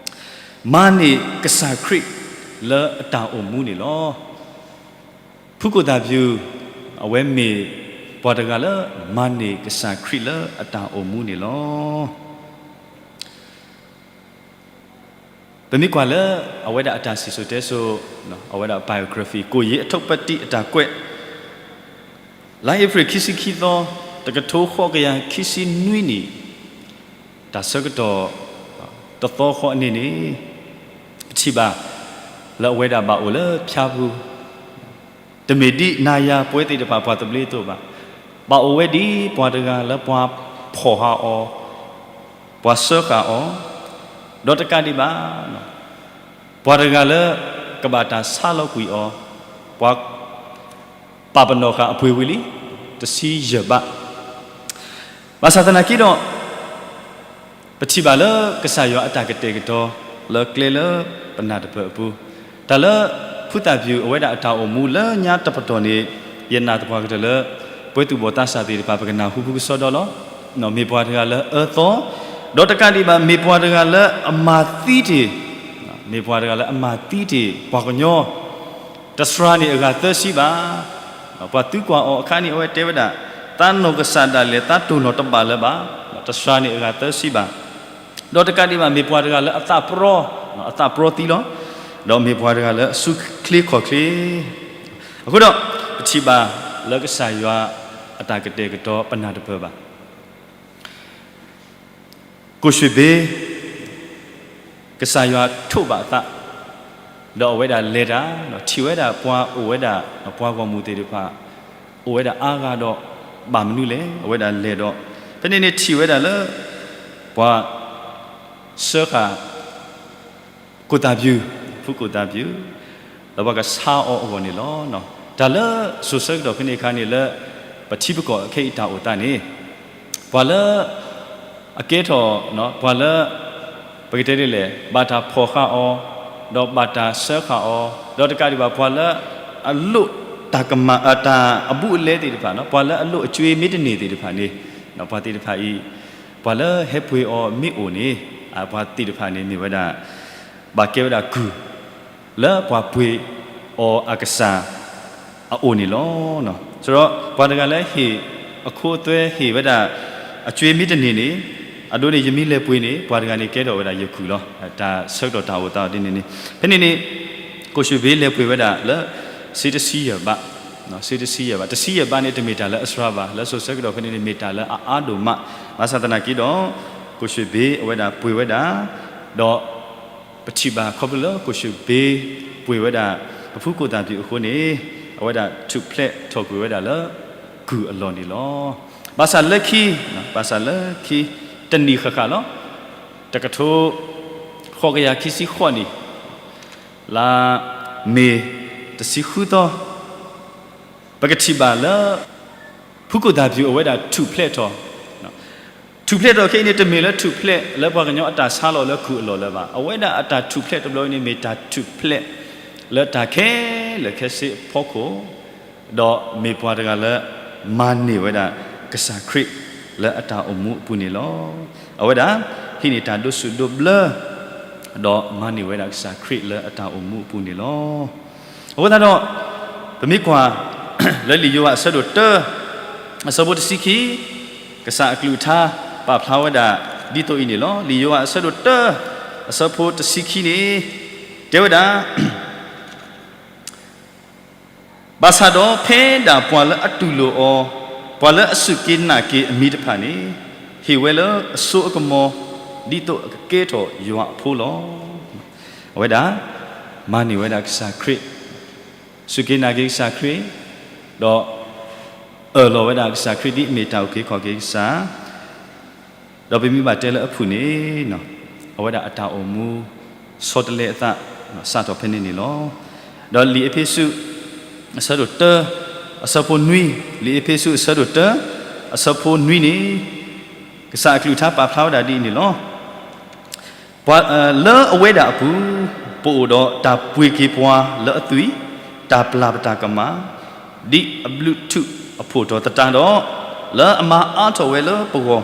မၤန့ၢ်ကစၢ်ခရံာ်လၢအတၢ်အိၣ်မူန့ၣ်လီၤ. ဖုကိၣ်သၣ်ပျူၤ အဝဲမ့ၢ်ပှၤတဂၤလၢမၤန့ၢ်ကစၢ်ခရံာ်လၢအတၢ်အိၣ်မူန့ၣ်လီၤ. ပမ့ၢ်ကွၢ်လၢ အဝဲဒၣ်အတၢ်စံၣ်စိၤတဲစိၤ အဝဲဒၣ် biography ကိၣ်ယ့အထိးပတံအတၢ်ကွဲး လါအ့ဖြ့ၣ်ခံဆံခံသီ တကထိဃိးကယၤခံဆံနွံနံၣ် တၢ်ဆၢကတီၢ် တသီဃီအနံၤန့ၣ် ပထံၣ်ဘၣ် လၢအဝဲဒၣ်ဘၣ်အိၣ်လၢဖၠါပူၤ တမ့ၢ်ဒ်နၤယၤပဝဲသ့ၣ်တဖၣ်ပှၤသဘျ့အသိးဘၣ်. ဘၣ်အိၣ်ဝဲဒ်ပှၤတဂၤလၢပှၤဖီၣ်ဃာ်အီၤ, ပှၤစၢဃာ်အီၤ, ဒီးတကးဒံးဘၣ် ပှၤတဂၤလၢ ကဘၣ်တၢ်ဆါလီၤကွံာ်အီၤ, ပှၤ ပာ်ပနီၣ်ဃာ်အပှ့ၤဝံၤလံ တဆံယဲၢ်ဘး ဘၣ်ဆၣ်သနာ်က့ဒီး ပထံၣ်ဘၣ်လၢကစၢ်ယွၤအတၢ်ကတဲာ်ကတီၤ လၢကျဲလၢပနၢ်တပၢၢ်အပူၤ, တၢ်လၢ ဖုသၣ်ပျူၤအဝဲဒၣ်အတၢ်အိၣ်မူလၢညါတပတီၢ်န့ၣ် ယနာ်သပှၢ်ကတၢၢ်လၢ ပဝဲသူၣ်ဘီၣ်သးစၢ်သ့ၣ်တဖၣ် ပကနၢ်ဟူဖုကစီဒီလီၤ. မ့ၢ်ပှၤတဂၤလၢအၢသီ, ဒီးတကးဒံးဘၣ် မ့ၢ်ပှၤတဂၤလၢအမၤသံတ့ၢ်, မ့ၢ်ပှၤတဂၤလၢအမၤသံတ့ၢ်ပှၤကညီ တစှၤန့ၢ်အဂၤသၢဆံဘး, ပှၤသုကွၢ်အီၤအခါန့ၣ် အဝဲတဲဝဲဒၣ် သးနီၢ်ကစၢ်ဒၣ်လဲာ် သးတိၢ်နီၢ်တဘၣ်လၢၤဘၣ်, တစှၤန့ၢ်အဂၤသၢဆံဘး, ဒီးတကးဒံးဘၣ် မ့ၢ်ပှၤတဂၤလၢအသးပြီ, အသးပြီသံလီၤ, ဒီးမ့ၢ်ပှၤတဂၤလၢအစူၢ်ချ့ခီၣ်ချ့, အဃိဒီး ပထံၣ်ဘၣ်လၢကစၢ်ယွၤအတၢ်ကတဲာ်ကတီၤပနၢ်တပၢၢ်ဘၣ်. ကိၣ်ၡ့ၣ်ဘ့ ကစၢ်ယွၤထိးဘၣ်အသး, ဒီးအဝဲဒၣ်လဲၤတၢ် ထံၣ်ဝဲဒၣ်ပှၤအိၣ်ဝဲဒၣ် ပှၤဂီၢ်မုၢ်သ့ၣ်တဖၣ် အိၣ်ဝဲဒၣ်အါဂၤဒီး ဘၣ်မနုၤလဲၣ် အဝဲဒၣ်လဲၤဒီး ဖဲန့ၣ်န့ၣ်ထံၣ်ဝဲဒၣ်လၢ ပှၤ စၢဃာ် ကိၣ်သၣ်ပျူၤ, ဖုကိၣ်သၣ်ပျူၤ, ဒီးပှၤကဆါအီၤအဂီၢ်န့ၣ်လီၤ. တၢ်လၢစိၤဆၢကတီၢ်ဖဲန့ၣ်အခါန့ၣ်လၢ ပထံပကီၢ်ခဲအံၤတၢ်အိၣ်သးန့ၣ် ပှၤလၢ အကဲထီၣ် ပှၤလၢ ပကတဲဒ်လဲၣ် ဘၣ်တၢ်ဖီၣ်ဃာ်အီၤ, ဒီးဘၣ်တၢ်စၢဃာ်အီၤ, ဒီးတကးဒံးဘၣ် ပှၤလၢအလိၣ်တၢ်ကမၣ် တၢ်အဘူးအလဲသ့ၣ်တဖၣ် ပှၤလၢအလိၣ်အကွ့မ့တန့ၢ်သ့ၣ်တဖၣ်န့ၣ် ပှၤသ့ၣ်တဖၣ်အံၤ ပှၤလၢဟဲပှ့ၤအီၤမ့ၢ်အိၣ်န့ၣ် ပှၤသ့ၣ်တဖၣ်န့ၣ်မ့ၢ်ဝဲဒၣ် ဘၣ်ကဲဝဲဒၣ်ကုၢ် လၢပှၤပှ့ၤအီၤအကစၢ် အအိၣ်န့ၣ်လီၤ. ဆိုတော့ ပှၤတဂၤလၢဟ့ၣ်အခိအသွဲဟ့ၣ်ဝဲဒၣ် အကွ့မ့တန့ၢ်န့ၣ် အဒိန့ၣ် ယမ့ၢ်လဲၤပှ့ၤန့ၣ် ပှၤတဂၤန့ၣ်ကဲထီၣ်ဝဲဒၣ်ယကုၢ်လီၤ. တၢ်ဆၢကတီၢ်တၢ်အိၣ်သးအီၤဒ်န့ၣ်န့ၣ် ဖဲန့ၣ်န့ၣ် ကိၣ်ၡ့ၣ်ဘ့လဲၤပှ့ၤဝဲဒၣ်လၢ စ့တဆံယဲၢ်ဘး, စ့တဆံယဲၢ်ဘး, တဆံယဲၢ်ဘးန့ၣ် တမ့ၢ်တၢ်လၢအစှၤဘၣ်, လၢစိၤဆၢကတီၢ်ဖဲန့ၣ်န့ၣ် မ့ၢ်တၢ်လၢအအါဒိၣ်မး, ဘၣ်ဆၣ်သနာ်က့ဒီး ကိၣ်ၡ့ၣ်ဘ့အဝဲဒၣ်ပှ့ၤဝဲဒၣ်, ဒီး ပထံၣ်ဘၣ်ခီဖျိလၢကိၣ်ၡ့ၣ်ဘ့ပှ့ၤဝဲဒၣ် ပဖုကိၣ်သၣ်ပျူၤအဃိန့ၣ် အဝဲဒၣ်ထူၣ်ဖျဲးထီၣ်ကွံာ်ဝဲဒၣ်လၢ ကုၢ်အလီၢ်န့ၣ်လီၤ. ဘၣ်ဆၣ်လၢခံ, ဘၣ်ဆၣ်လၢခံ, တနံၤဃၣ်ဃၣ်လီၤ. တကထိ ဃိးကယၤခံဆံဃိးနံၣ်, လါမ့ၤ တဆံဃုသီ, ပကထံၣ်ဘၣ်လၢ ဖုခိၣ်သၣ်ဖၠူၣ်အဝဲဒၣ်ထူၣ်ဖျဲးထီၣ်, ထူၣ်ဖျဲးထီၣ်ခဲအံၤန့ၣ် တမ့ၢ်လၢထူၣ်ဖျဲးလၢပှၤကညီအတၢ်ဆါလီၤလၢကုၢ်အလီၢ်လၢၤဘၣ်. အဝဲဒၣ်အတၢ်ထူၣ်ဖျဲးတဘျီအံၤန့ၣ် မ့ၢ်တၢ်ထူၣ်ဖျဲး လၢတၢ်ခဲလၢာ်ခဲဆ့အဖီခိၣ်, ဒီးမ့ၢ်ပှၤတဂၤလၢ မၤန့ၢ်ဝဲဒၣ်ကစၢ်ခရံာ်လၢအတၢ်အိၣ်မူအပူၤန့ၣ်လီၤ. အဝဲဒၣ် ဟံးန့ၢ်တၢ်ဒိးဆူၣ်ဒိးဘျၢ ဒီးမၤန့ၢ်ဝဲဒၣ်ကစၢ်ခရံာ်လၢအတၢ်အိၣ်မူအပူၤန့ၣ်လီၤ. အဃိသတးဒီး ပမ့ၢ်ကွၢ် လၢလံာ်ယိၤဟၣ်အဆၢဒိၣ်တၢ အဆၢဖိတဆံခံ, ကစၢ်အကလုၢ်ကထါပာ်ဖျါဝဲဒၣ်ဒ်သိးအံၤန့ၣ်လီၤ. လံာ်ယိၤဟၣ်အဆၢဒိၣ်တၢ အဆၢဖိတဆံခံန့ၣ် တဲဝဲဒၣ် ဘၣ်ဆၣ်ဒီးဖဲဒၣ်ပှၤလၢအတူၢ်လိာ်အီၤ, ပှၤလၢအစူၢ်က့ၤနာ်က့ၤအမံၤတဖၣ်န့ၣ်, ဟ့ၣ်ဝဲလၢအစိအကမီၤ ဒ်သိးအကကဲထီၣ်ယွၤအဖိလီၤ. အဝဲဒၣ် မၤန့ၢ်ဝဲဒၣ်ကစၢ်ခရံာ်, စူၢ်က့ၤနာ်က့ၤကစၢ်ခရံာ်, ဒီး အၢၣ်လီၤဝဲဒၣ်ကစၢ်ခရံာ်ဒ်အမ့ၢ်တၢ်အုၣ်က့ၤခီၣ်က့ၤကစၢ် ဒီးပမ့ၢ်ဘၣ်တဲလၢအဖုၣ်န့ၣ်, အဝဲဒၣ်အတၢ်အိၣ်မူ ဆီတလဲအသး စးထီၣ်ဖဲန့ၣ်န့ၣ်လီၤ. ဒီးလံာ်အ့းဖ့းစူး အဆၢဒိၣ်တၢ အဆၢဖိနွံ, လံာ်အ့းဖ့းစူးအဆၢဒိၣ်တၢ အဆၢဖိနွံန့ၣ် ကစၢ်အကလုၢ်ကထါပာ်ဖျါဝဲဒၣ်ဒ်အံၤန့ၣ်လီၤ. ပှၤ, လၢအဝဲဒၣ်အပူၤ ပအိၣ်ဒီးတၢ်ပှ့ၤက့ၤပှၤလၢအသွံၣ်, တၢ်ပျၢ်ပတၢ်ကမၣ်, ဒ်အဘျုးထူးအဖှိၣ်ထီၣ်သတးဒီး, လၢအမၤအါထီၣ်ဝဲလၢပဂီၢ်,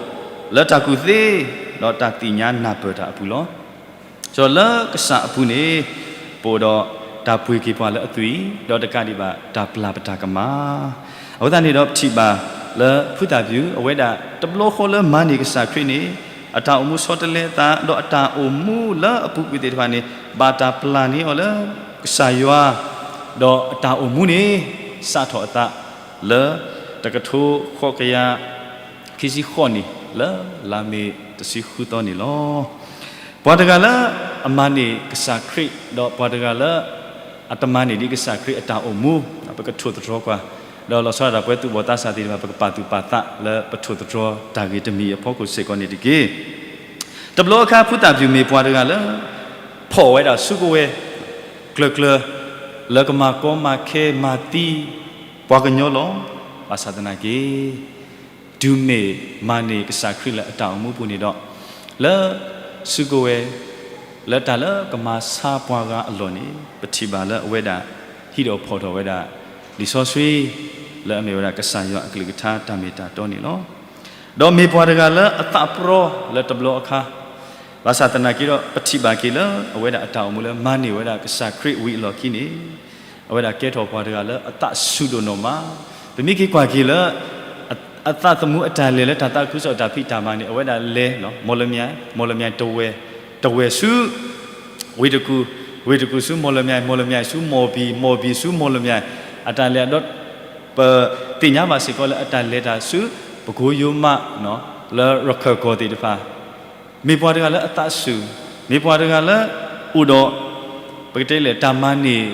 လၢတၢ်ကူၣ်သ့, ဒီးတၢ်သ့ၣ်ညါနၢ်ပၢၢ်တၢ်အပူၤလီၤ. ဒီးလၢကစၢ်အပူၤန့ၣ် ပအိၣ်ဒီးတၢ်ပှ့ၤက့ၤပှၤလၢအသွံၣ်, ဒီးတကးဒံးဘၣ်တၢ်ပျၢ်ပတၢ်ကမၣ်. အဃိသတးန့ၣ်ဒီးပထံၣ်ဘၣ်လၢဖုသၣ်ဖၠူၣ် အဝဲဒၣ်တဘျီဃီလၢမၤန့ၢ်ကစၢ်ခရံာ်န့ၣ် အတၢ်အိၣ်မူဆီတလဲအသး ဒီးအတၢ်အိၣ်မူလၢအပူၤကွံာ်သ့ၣ်တဖၣ်န့ၣ် ဘၣ်တၢ်ပျၢ်န့ၢ်အီၤလၢကစၢ်ယွၤ, ဒီးအတၢ်အိၣ်မူန့ၣ် စးထီၣ်အသးလၢ တကထိဃိးကယၤ ခံဆံဃိးနံၣ် လၢလါမ့ၤတဆံဃုသီန့ၣ်လီၤ. ပှၤတဂၤလၢအမၤန့ၢ်ကစၢ်ခရံာ် ဒီးပှၤတဂၤလၢ အတမၤန့ၢ်ဒံးကစၢ်ခရံာ်အတၢ်အိၣ်မူ ပကထိၣ်သတြီၤကွၢ်, ဒီးလီၤဆီဒၣ်တၢ်ပဝဲသူၣ်ဘီၣ်သးစၢ်သ့ၣ်တဖၣ် ပကပာ်သူၣ်ပာ်သးလၢပထိၣ်သတြီၤတၢ်ဂ့ၢ်တမံၤအဖီခိၣ်စ့ၢ်ကီးန့ၣ်တက့ၢ်. တဘျီအခါဖုသၣ်ဖၠူၣ်မ့ၢ်ပှၤတဂၤလၢ ဖီၣ်ဝဲဒၣ်စုကဝဲၤ ကျၢၤကျၢၤ လၢကမၤကီမၤခဲမၤသံ ပှၤကညီလီၤ. ဘၣ်ဆၣ်သနာ်က့ တုၤမ့ၢ်မၤန့ၢ်ကစၢ်ခရံာ်လၢအတၢ်အိၣ်မူပူၤန့ၣ်ဒီး, လၢစုကဝဲၤ လၢတၢ်လၢကမၤဆါပှၤဂၤအလီၢ်န့ၣ် ပထံၣ်ဘၣ်လၢအဝဲဒၣ် ဟံးဒီးဖီၣ်ထီၣ်ဝဲဒၣ် လံာ်စီဆှံ လၢအမ့ၢ်ဝဲဒၣ်ကစၢ်ယွၤအကလုၢ်ကထါတၢ်မ့ၢ်တၢ်တီန့ၣ်လီၤ. ဒီးမ့ၢ်ပှၤတဂၤလၢအသးပရီလၢတဘျီအခါ, ဘၣ်ဆၣ်သနာ်က့ဒီး ပထံၣ်ဘၣ်က့ၤလၢအဝဲဒၣ်အတၢ်အိၣ်မူလၢမၤန့ၢ်ဝဲဒၣ်ကစၢ်ခရံာ်ဝံၤအလီၢ်ခံန့ၣ်, အဝဲဒၣ်ကဲထီၣ်ပှၤတဂၤလၢအသးဆူၣ်ဒိၣ်နီၢ်မး. ပမ့ၢ်က့ၤကွၢ်က့ၤလၢ အသးသမူအတၢ်လဲၤလၢတၢ်သးခုကစီၣ်တၢ်ဖံးတၢ်မၤန့ၣ် အဝဲဒၣ်လဲၤ မီၢ်လမၠဲၣ်, မီၢ်လမၠဲၣ်တဝဲၢ်, တဝဲၢ်ဆူ ဝ့ၢ်တကူၣ်, ဝ့ၢ်တကူၣ်ဆူမီၢ်လမၠဲၣ်, မီၢ်လမၠဲၣ်ဆူမီၢ်ဘံၣ်, မီၢ်ဘံၣ်ဆူမီၢ်လမၠဲၣ်, အတၢ်လဲၤဒီး ပသ့ၣ်ညါဘၣ်စ့ၢ်ကီးလၢအတၢ်လဲၤတၢ်ဆူ ပကိယိမး လၢရခၢၣ်ကီၢ်သ့ၣ်တဖၣ် မ့ၢ်ပှၤတဂၤလၢအသးဆူၣ်, မ့ၢ်ပှၤတဂၤလၢ အိၣ်ဒီး ပကတဲလဲၣ် တၢ်မၤန့ၢ်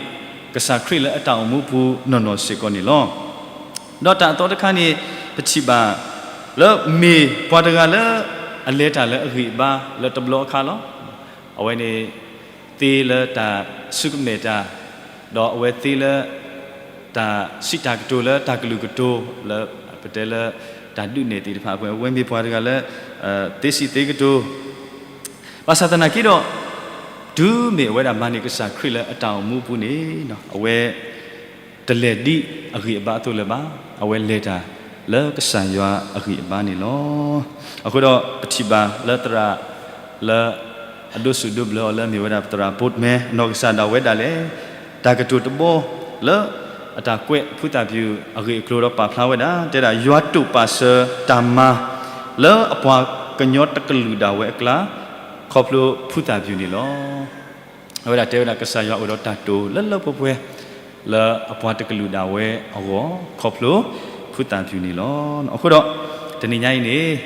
ကစၢ်ခရံာ်လၢအတၢ်အိၣ်မူပူၤနီၢ်နီၢ်စ့ၢ်ကီးန့ၣ်လီၤ. ဒီးတၢ်အသီတခါန့ၣ် ပထံၣ်ဘၣ် လၢမ့ၢ်ပှၤတဂၤလၢ အလဲၤတၢ်လၢအဂံၢ်အဘါလၢတဘျီအခါလီၤ. အဝဲန့ၣ် သ့လၢတၢ်ဆူကမဲာ်တၢ်, ဒီးအဝဲသ့လၢ တၢ်စံးတၢ်ကတိၤလၢတၢ်ကလုၢ်ကတိၤလၢ ပတဲလၢ တၢ်ဒုးနဲၣ်သ့ၣ်တဖၣ်အပူၤ အဝဲမ့ၢ်ပှၤတဂၤလၢ သ့စံးသ့ကတိၤ, ဘၣ်ဆၣ်သနာ်က့ဒီး တုၤမ့ၢ်အဝဲဒၣ်မၤန့ၢ်ကစၢ်ခရံာ်လၢအတၢ်အိၣ်မူအပူၤန့ၣ် အဝဲ တလဲၤဒ်အဂံၢ်အဘါအသိးလၢၤဘၣ်, အဝဲလဲၤတၢ်လၢကစၢ်ယွၤအဂံၢ်အဘါန့ၣ်လီၤ. အဃိဒီးပထံၣ်ဘၣ်လၢသရၣ်လၢ အဒိးဆူၣ်ဒိးဘျၢအီၤလၢအမ့ၢ်ဝဲဒၣ်ပသရၣ် Boatman အနီၢ်ကစၢ်ဒၣ်ဝဲဒၣ်လဲာ် တၢ်ကတိၤတဘီလၢ အတၢ်ကွဲးဖုသၣ်ဖၠူၣ်အဂ့ၢ်အကျိၤဒီးပာ်ဖျါဝဲဒၣ် တဲဒၣ်ယွၤတိာ်ပာ်စၢၤတၢ်မၤ လၢအပှၤကညီတကလုာ်ဒၣ်ဝဲအကျါ ခီဖျိဖုသၣ်ဖၠူၣ်န့ၣ်လီၤ. အဝဲဒၣ်တဲဝဲဒၣ်ကစၢ်ယွၤအိၣ်ဒီးတၢ်တိာ်လၢလၢပှဲၤပှဲၤ လၢအပှၤတကလုာ်ဒၣ်ဝဲအဂီၢ် ခီဖျိဖုသၣ်ဖၠူၣ်န့ၣ်လီၤ. အဃိဒီး တနံၤညါအံၤန့ၣ်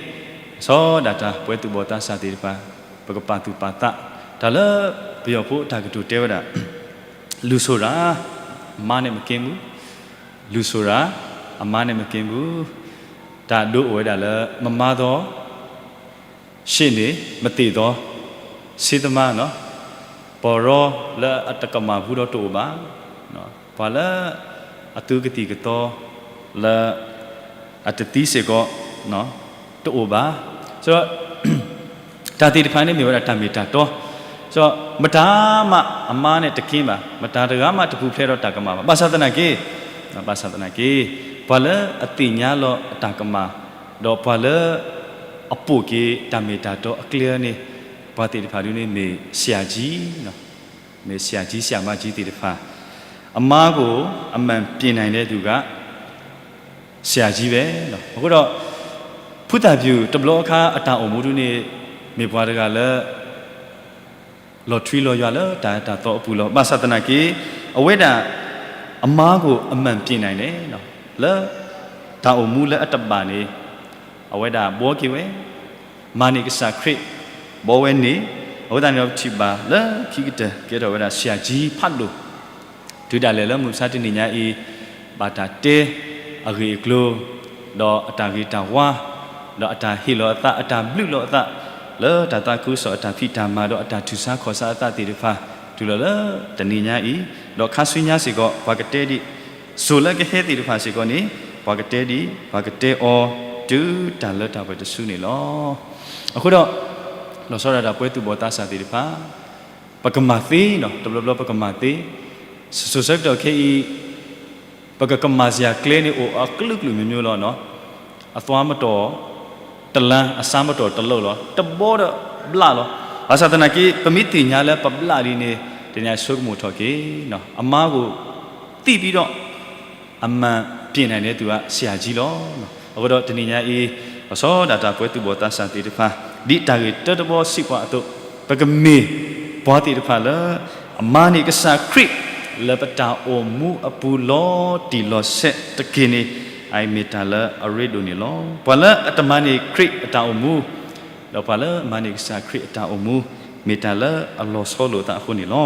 ဆီဒၣ်တၢ်ပဝဲသူၣ်ဘီၣ်သးစၢ်သ့ၣ်တဖၣ် ပကပာ်သူၣ်ပာ်သး တၢ်လၢပယီၤဖိအတၢ်ကတိၤတဲဝဲဒၣ် လူၤဆိၣ်ရၣ် မါနဲ့မကဲမုၣ် လူၤစိၤရၤ အမါန့ၣ်မက့ဘူး, တၢ်ဒိအိၣ်ဝဲဒၣ်လၢ မမါသော ရှေ့နေ, မသေသော ဆေးသမား, ပီၢ်ရီလၢအတကမၣ်ဘူးဒီးတအိၣ်ဘၣ်, ပှၤလၢအသုကသံၣ်ကသီလၢ အတသံစ့ၢ်ကီး တအိၣ်ဘၣ်. ဒီး တၢ်သ့ၣ်တဖၣ်န့ၣ်မ့ၢ်ဝဲဒၣ်တၢ်မ့ၢ်တၢ်တီ, ဒီးမတၤမးအမါန့ၣ်တက့ဘၣ်, မတၤတဂၤမးတပူၤဖျဲးဒီးတၢ်ကမၣ်ဘၣ်. ဘၣ်ဆၣ်သနာ်က့, ဘၣ်ဆၣ်သနာ်က့, ပှၤလၢအသ့ၣ်ညါလီၤအတၢ်ကမၣ်, ဒီးပှၤလၢ အပိာ်က့ၤတၢ်မ့ၢ်တၢ်တီအကျဲန့ၣ်, ပှၤသ့ၣ်တဖၣ်ဒ်န့ၣ်မ့ၢ်ဆရာကြီး, မ့ၢ်ဆရာကြီး ဆရာမကြီးသ့ၣ်တဖၣ်, အမါကို အမှန်ပြင်နိုင်တဲ့သူက ဆရာကြီးပဲ. အဃိဒီး ဖုသၣ်ဖၠူၣ်တဘျီအခါအတၢ်အိၣ်မူဒ်န့ၣ် မ့ၢ်ပှၤတဂၤလၢ လီၤထွံလီၤယွၤလၢတၢ်အဲၣ်တၢ်သီအပူၤလီၤ. ဘၣ်ဆၣ်သနာ်က့ အဝဲဒၣ် အမါကို အမှန်ပြင်နိုင်တယ် လၢ တၢ်အိၣ်မူလၢအတဘၣ်န့ၣ် အဝဲဒၣ်ဘှီက့ၤဝဲ, မၤန့ၢ်ကစၢ်ခရံာ် ဘှီဝဲန့ၣ်, အဃိသတးန့ၣ်ဒီး ပထံၣ်ဘၣ်လၢခံကတၢၢ် ကဲထီၣ်ဝဲဒၣ် ဆရာကြီးဖးဒိၣ် တုၤဒၣ်လဲာ်လၢမုၢ်မဆါတနံၤညါအံၤ ဘၣ်တၢ်တဲအဂ့ၢ်အကျိၤ, ဒီးအတၢ်ဂ့ၤတၢ်ဝါ, ဒီးအတၢ်ဟ့ၣ်လီၤအသး, အတၢ်ဘျုးလီၤအသး, လၢတၢ်သးခုကစီၣ်အတၢ်ဖံးတၢ်မၤဒီးအတၢ်ထုးဆါခီၣ်ဆါအသးသ့ၣ်တဖၣ် တုၤလီၤလၢတနံၤညါအံၤ, ဒီးခါဆူညါစ့ၢ်ကီး ပှၤကတဲဒ် စိၤလၢကဟဲသ့ၣ်တဖၣ်စ့ၢ်ကီးန့ၣ် ပှၤကတဲဒ် ပှၤကတဲအီၤ တုၤတၢ်လၢတၢ်ပှဲၤတစုန့ၣ်လီၤ. အဃိဒီး လီၤဆီဒၣ်တၢ်ပှဲၤသူၣ်ဘီၣ်သးစၢ်သ့ၣ်တဖၣ် ပကမၤသ့, တဘျီဘျီပကမၤသ့, စိၤဆၢကတီၢ်ခဲအံၤ ပကကမၤစရာကျဲန့ၣ်အိၣ်အကလုာ်ကလုာ်မ့ၢ်မ့ၢ်လီၤ. အသွါမတီၢ်တလါ, အဆါမတီၢ်တလၢာ်လီၤ. တဘီဒီးဘျးလီၤ. ဘၣ်ဆၣ်သနာ်က့ ပမ့ၢ်သ့ၣ်ညါလၢပဘျးလံန့ၣ် တနံၤအံၤဆိကမိၣ်ထီၣ်က့ၤ, အမါကို သိပြီးတော့ အမှန်ပြင်နိုင်တဲ့သူက ဆရာကြီးလီၤ. အဃိဒီးတနံၤညါအံၤ လီၤဆီဒၣ်တၢ်ပှဲၤသူၣ်ဘီၣ်သးစၢ်သ့ၣ်တဖၣ် ဒ်တၢ်ဂ့ၢ်တၢတဘီစံးပှၤအသိး, ပကမ့ၢ်ပှၤသ့ၣ်တဖၣ်လၢ အမၤန့ၢ်ကစၢ်ခရံာ် လၢပတၢ်အိၣ်မူအပူၤလီၤတံၢ်လီၤဆဲးတက့ၢ်န့ၣ် အအံၤမ့ၢ်တၢ်လၢအရ့ဒိၣ်န့ၣ်လီၤ. ပှၤလၢအတမၤန့ၢ်ခရံာ်အတၢ်အိၣ်မူ ဒီးပှၤလၢမၤန့ၢ်ကစၢ်ခရံာ်အတၢ်အိၣ်မူ မ့ၢ်တၢ်လၢအလီၤဆီလိာ်သးအဃိန့ၣ်လီၤ.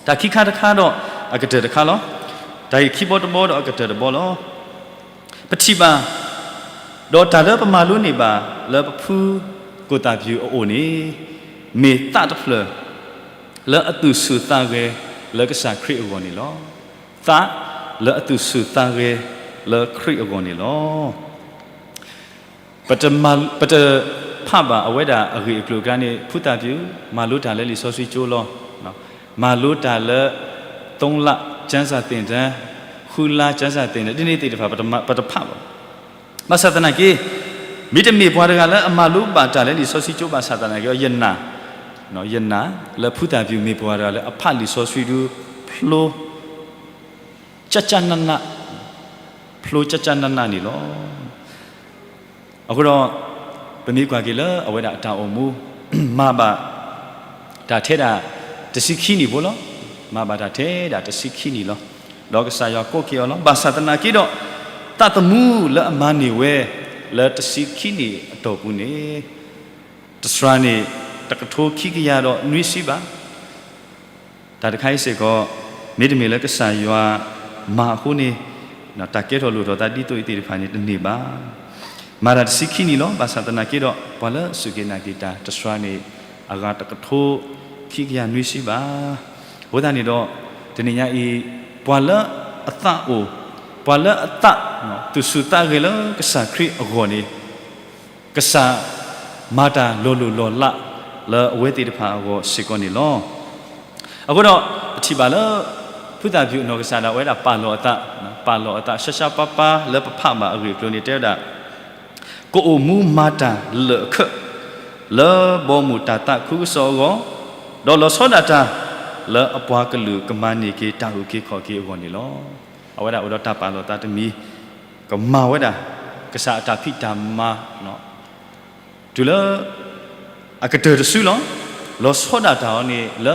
တၢ်ခံခါတခါဒီးအကတၢၢ်တခါလီၤ. တၢ်ဂ့ၢ်ခံဘီတဘီဒီးအကတၢၢ်တဘီလီၤ. ပထံၣ်ဘၣ်, ဒီးတၢ်လၢပမၤလိန့ၢ်ဘၣ်လၢပဖုကိၣ်သၣ်ပျုၢ်အအိၣ်န့ၣ် မ့ၢ်သးတဖျၢၣ် လၢအသူၣ်ဆူၣ်သးဂဲၤလၢကစၢ်ခရံာ်အဂီၢ်န့ၣ်လီၤ. သးလၢအသူၣ်ဆူၣ်သးဂဲၤလၢခရံာ်အဂီၢ်န့ၣ်လီၤ. ပတမၤ, ပတဖးဘၣ်အဝဲဒၣ်အဂ့ၢ်အကျိၤအကျါန့ၣ် ဖုသၣ်ပျုၢ် မၤလိတၢ်လၢလံာ်စီဆှံကၠိလီၤ. မၤလိတၢ်လၢ သုံးလ ကျမ်းစာသင်တန်း, ဃုလ ကျမ်းစာသင်တန်း ဒ်န့ၣ်သ့ၣ်တဖၣ် ပတဖးဘၣ်. ဘၣ်ဆၣ်သနာ်က့ မ့တမ့ၢ်ပှၤတဂၤလၢအမၤလိဘၣ်တၢ်လၢလံာ်စီဆှံကၠိဘၣ်ဆၣ်သနာ်က့ ယနာ်, ယနာ်လၢဖုသၣ်ပျုၢ်မ့ၢ်ပှၤတဂၤလၢအဖးလံာ်စီဆှံဒု ဖျိ ကၠၢ်ကၠၢ်နးနး, ဖျိကၠၢ်ကၠၢ်နးနးန့ၣ်လီၤ. အဃိဒီး ပမ့ၢ်ကွၢ်က့ၤလၢအဝဲဒၣ်အတၢ်အိၣ်မူ မၤဘၣ်တၢ်ထဲဒၣ်တဆံခံနံၣ်ဖိလီၤ. မၤဘၣ်တၢ်ထဲဒၣ်တဆံခံနံၣ်လီၤ. ဒီးကစၢ်ယွၤကိးက့ၤအီၤလီၤ. ဘၣ်ဆၣ်သနာ်က့ဒီး သးသမူလၢအမၤန့ၢ်ဝဲ လၢတဆံခံနံၣ်အတီၢ်ပူၤန့ၣ် တစှၤန့ၣ် တကထိခံကယၤဒီးနွံဆံဘး တၢ်တခါအံၤစ့ၢ်ကီး မ့တမ့ၢ်လၢကစၢ်ယွၤမၤအဃိန့ၣ် တၢ်ကဲထီၣ်လိၣ်ထီၣ်သးဒ်သိးအံၤသ့ၣ်တဖၣ်န့ၣ် တန့ၢ်ဘၣ်. မၤတၢ်တဆံခံနံၣ်လီၤ. ဘၣ်ဆၣ်သနာ်က့ဒီး ပှၤလၢအစူၢ်က့ၤနာ်က့ၤတၢ်တစှၤန့ၣ် အဂၤတကထိခံကယၤနွံဆံဘး. အဃိသတးန့ၣ်ဒီး တနံၤညါအံၤ ပှၤလၢအသးအိၣ်, ပှၤလၢအသး သူၣ်ဆူၣ်သးဂဲၤလၢကစၢ်ခရံာ်အဂီၢ်န့ၣ် ကစၢ်မၤတၢ်လီၤလိၢ်လီၤလးလၢအဝဲသ့ၣ်တဖၣ်အဂီၢ်စ့ၢ်ကီးန့ၣ်လီၤ. အဃိဒီး ပထံၣ်ဘၣ်လၢ ဖုသၣ်ပျုၢ်အနီၢ်ကစၢ်ဒၣ်ဝဲဒၣ်ပာ်လီၤအသး, ပာ်လီၤအသး ရှါရှါပၤပၤလၢပဖးဘၣ်အဂ့ၢ်အကျိၤန့ၣ် တဲဝဲဒၣ် ကအိၣ်မူမၤတၢ်လၢာ်အခၢး လၢဘီမုၢ်တၢ်သးခုကစီၣ်အဂီၢ်, ဒီးလီၤဆီဒၣ်တၢ် လၢအပှၤကလုာ်ကမၤန့ၢ်က့ၤတၢ်အုၣ်က့ၤခီၣ်က့ၤအဂီၢ်န့ၣ်လီၤ. အဝဲဒၣ်အိၣ်ဒီးတၢ်ပာ်လီၤသးတမံၤ ကမၤဝဲဒၣ် ကစၢ်အတၢ်ဖံးတၢ်မၤ တုၤလၢ အကတၢၢ်တစုလီၤ. လီၤဆီဒၣ်တၢ်အီၤန့ၣ်လၢ